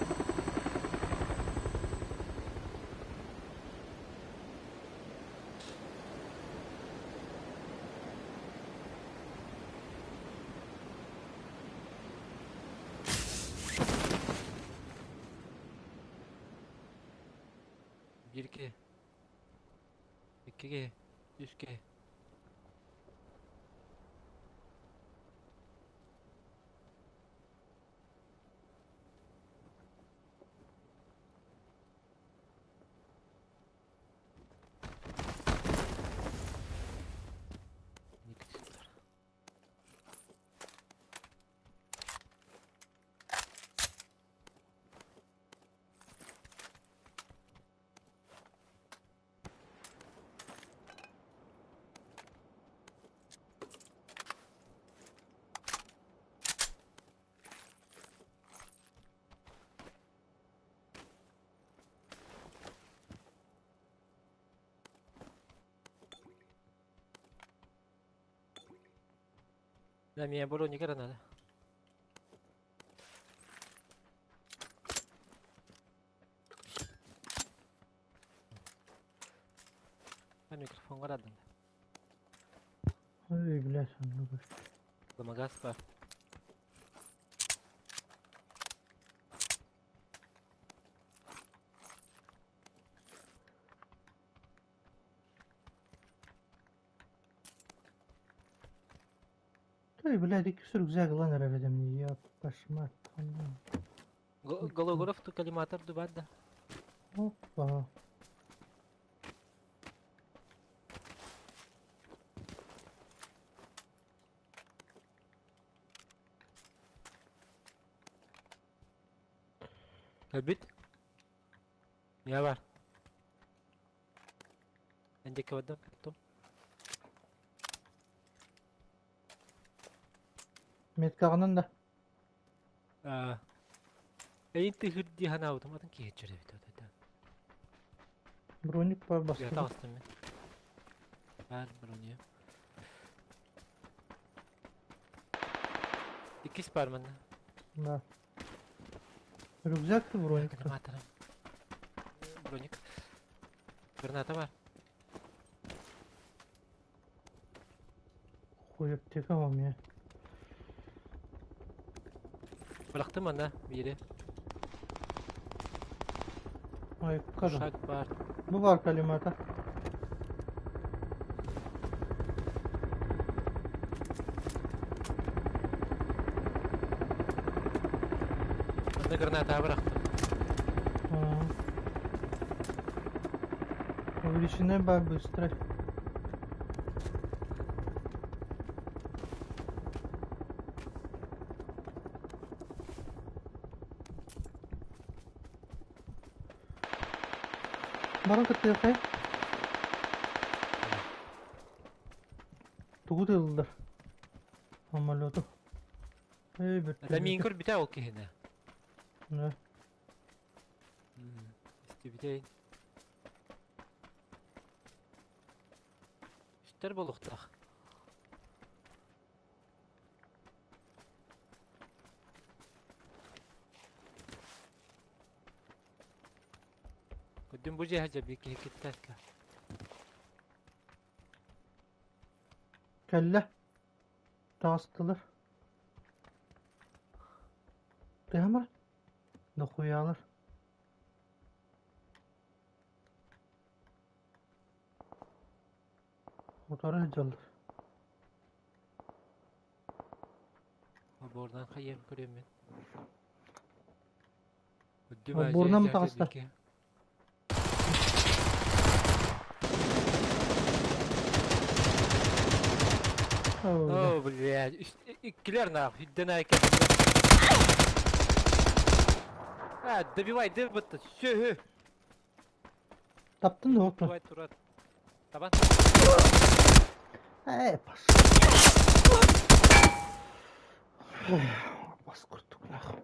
Биир киһи. Икки киһи. Үс киһи. Эмиэ броник эрэ наада. Микрофоҥҥа араадын. Ой, бля, сонно Ломогаз бар. Ой, блядь, иккис рюкзак ылан эрэр этим, ёп, кошмар. Голограф ту коллиматор ду бар да. Опа. Өлбүт. Не бар. Эн диэки бардым, туттум. Меткаҕынан да. Аа. Эйин тыһыр дии санаабытым атын киһи эбит это. Броник бар бастыбыт. Таҕыстым мин. Бар броня. Иккис бар манна. Да. Рюкзак ты броник. Броник. Граната бар. Хуй аптека у меня. Бырахтым манна биири. Ой, кажа. Шаг бар. Бу бар коллиматор. Манна граната бырахтым. Увеличенная ба быстро. Баран кыттыахай. Тугу тыыллар? Самолету. Эй, Это миин бөртөлүөтү. көрбүтэ ол киһини. Да. Истибитей. Истер буолуохтаах. Көрдүм бу дьиэ дьэ биир киһи киттээт Кэллэ. Таҕыстылар. Тыамар. Дохуялар. Утары сылдьаллар. Оборунан хайыам көрүөм мин. Оборунан таҕыста. О, блядь, иккилэр нах, үрдэн айка. А, добивай, дырбытты, сөһү. Таптын да оту. Давай турат. Табан. Ээ, паш. Бас курдук нах.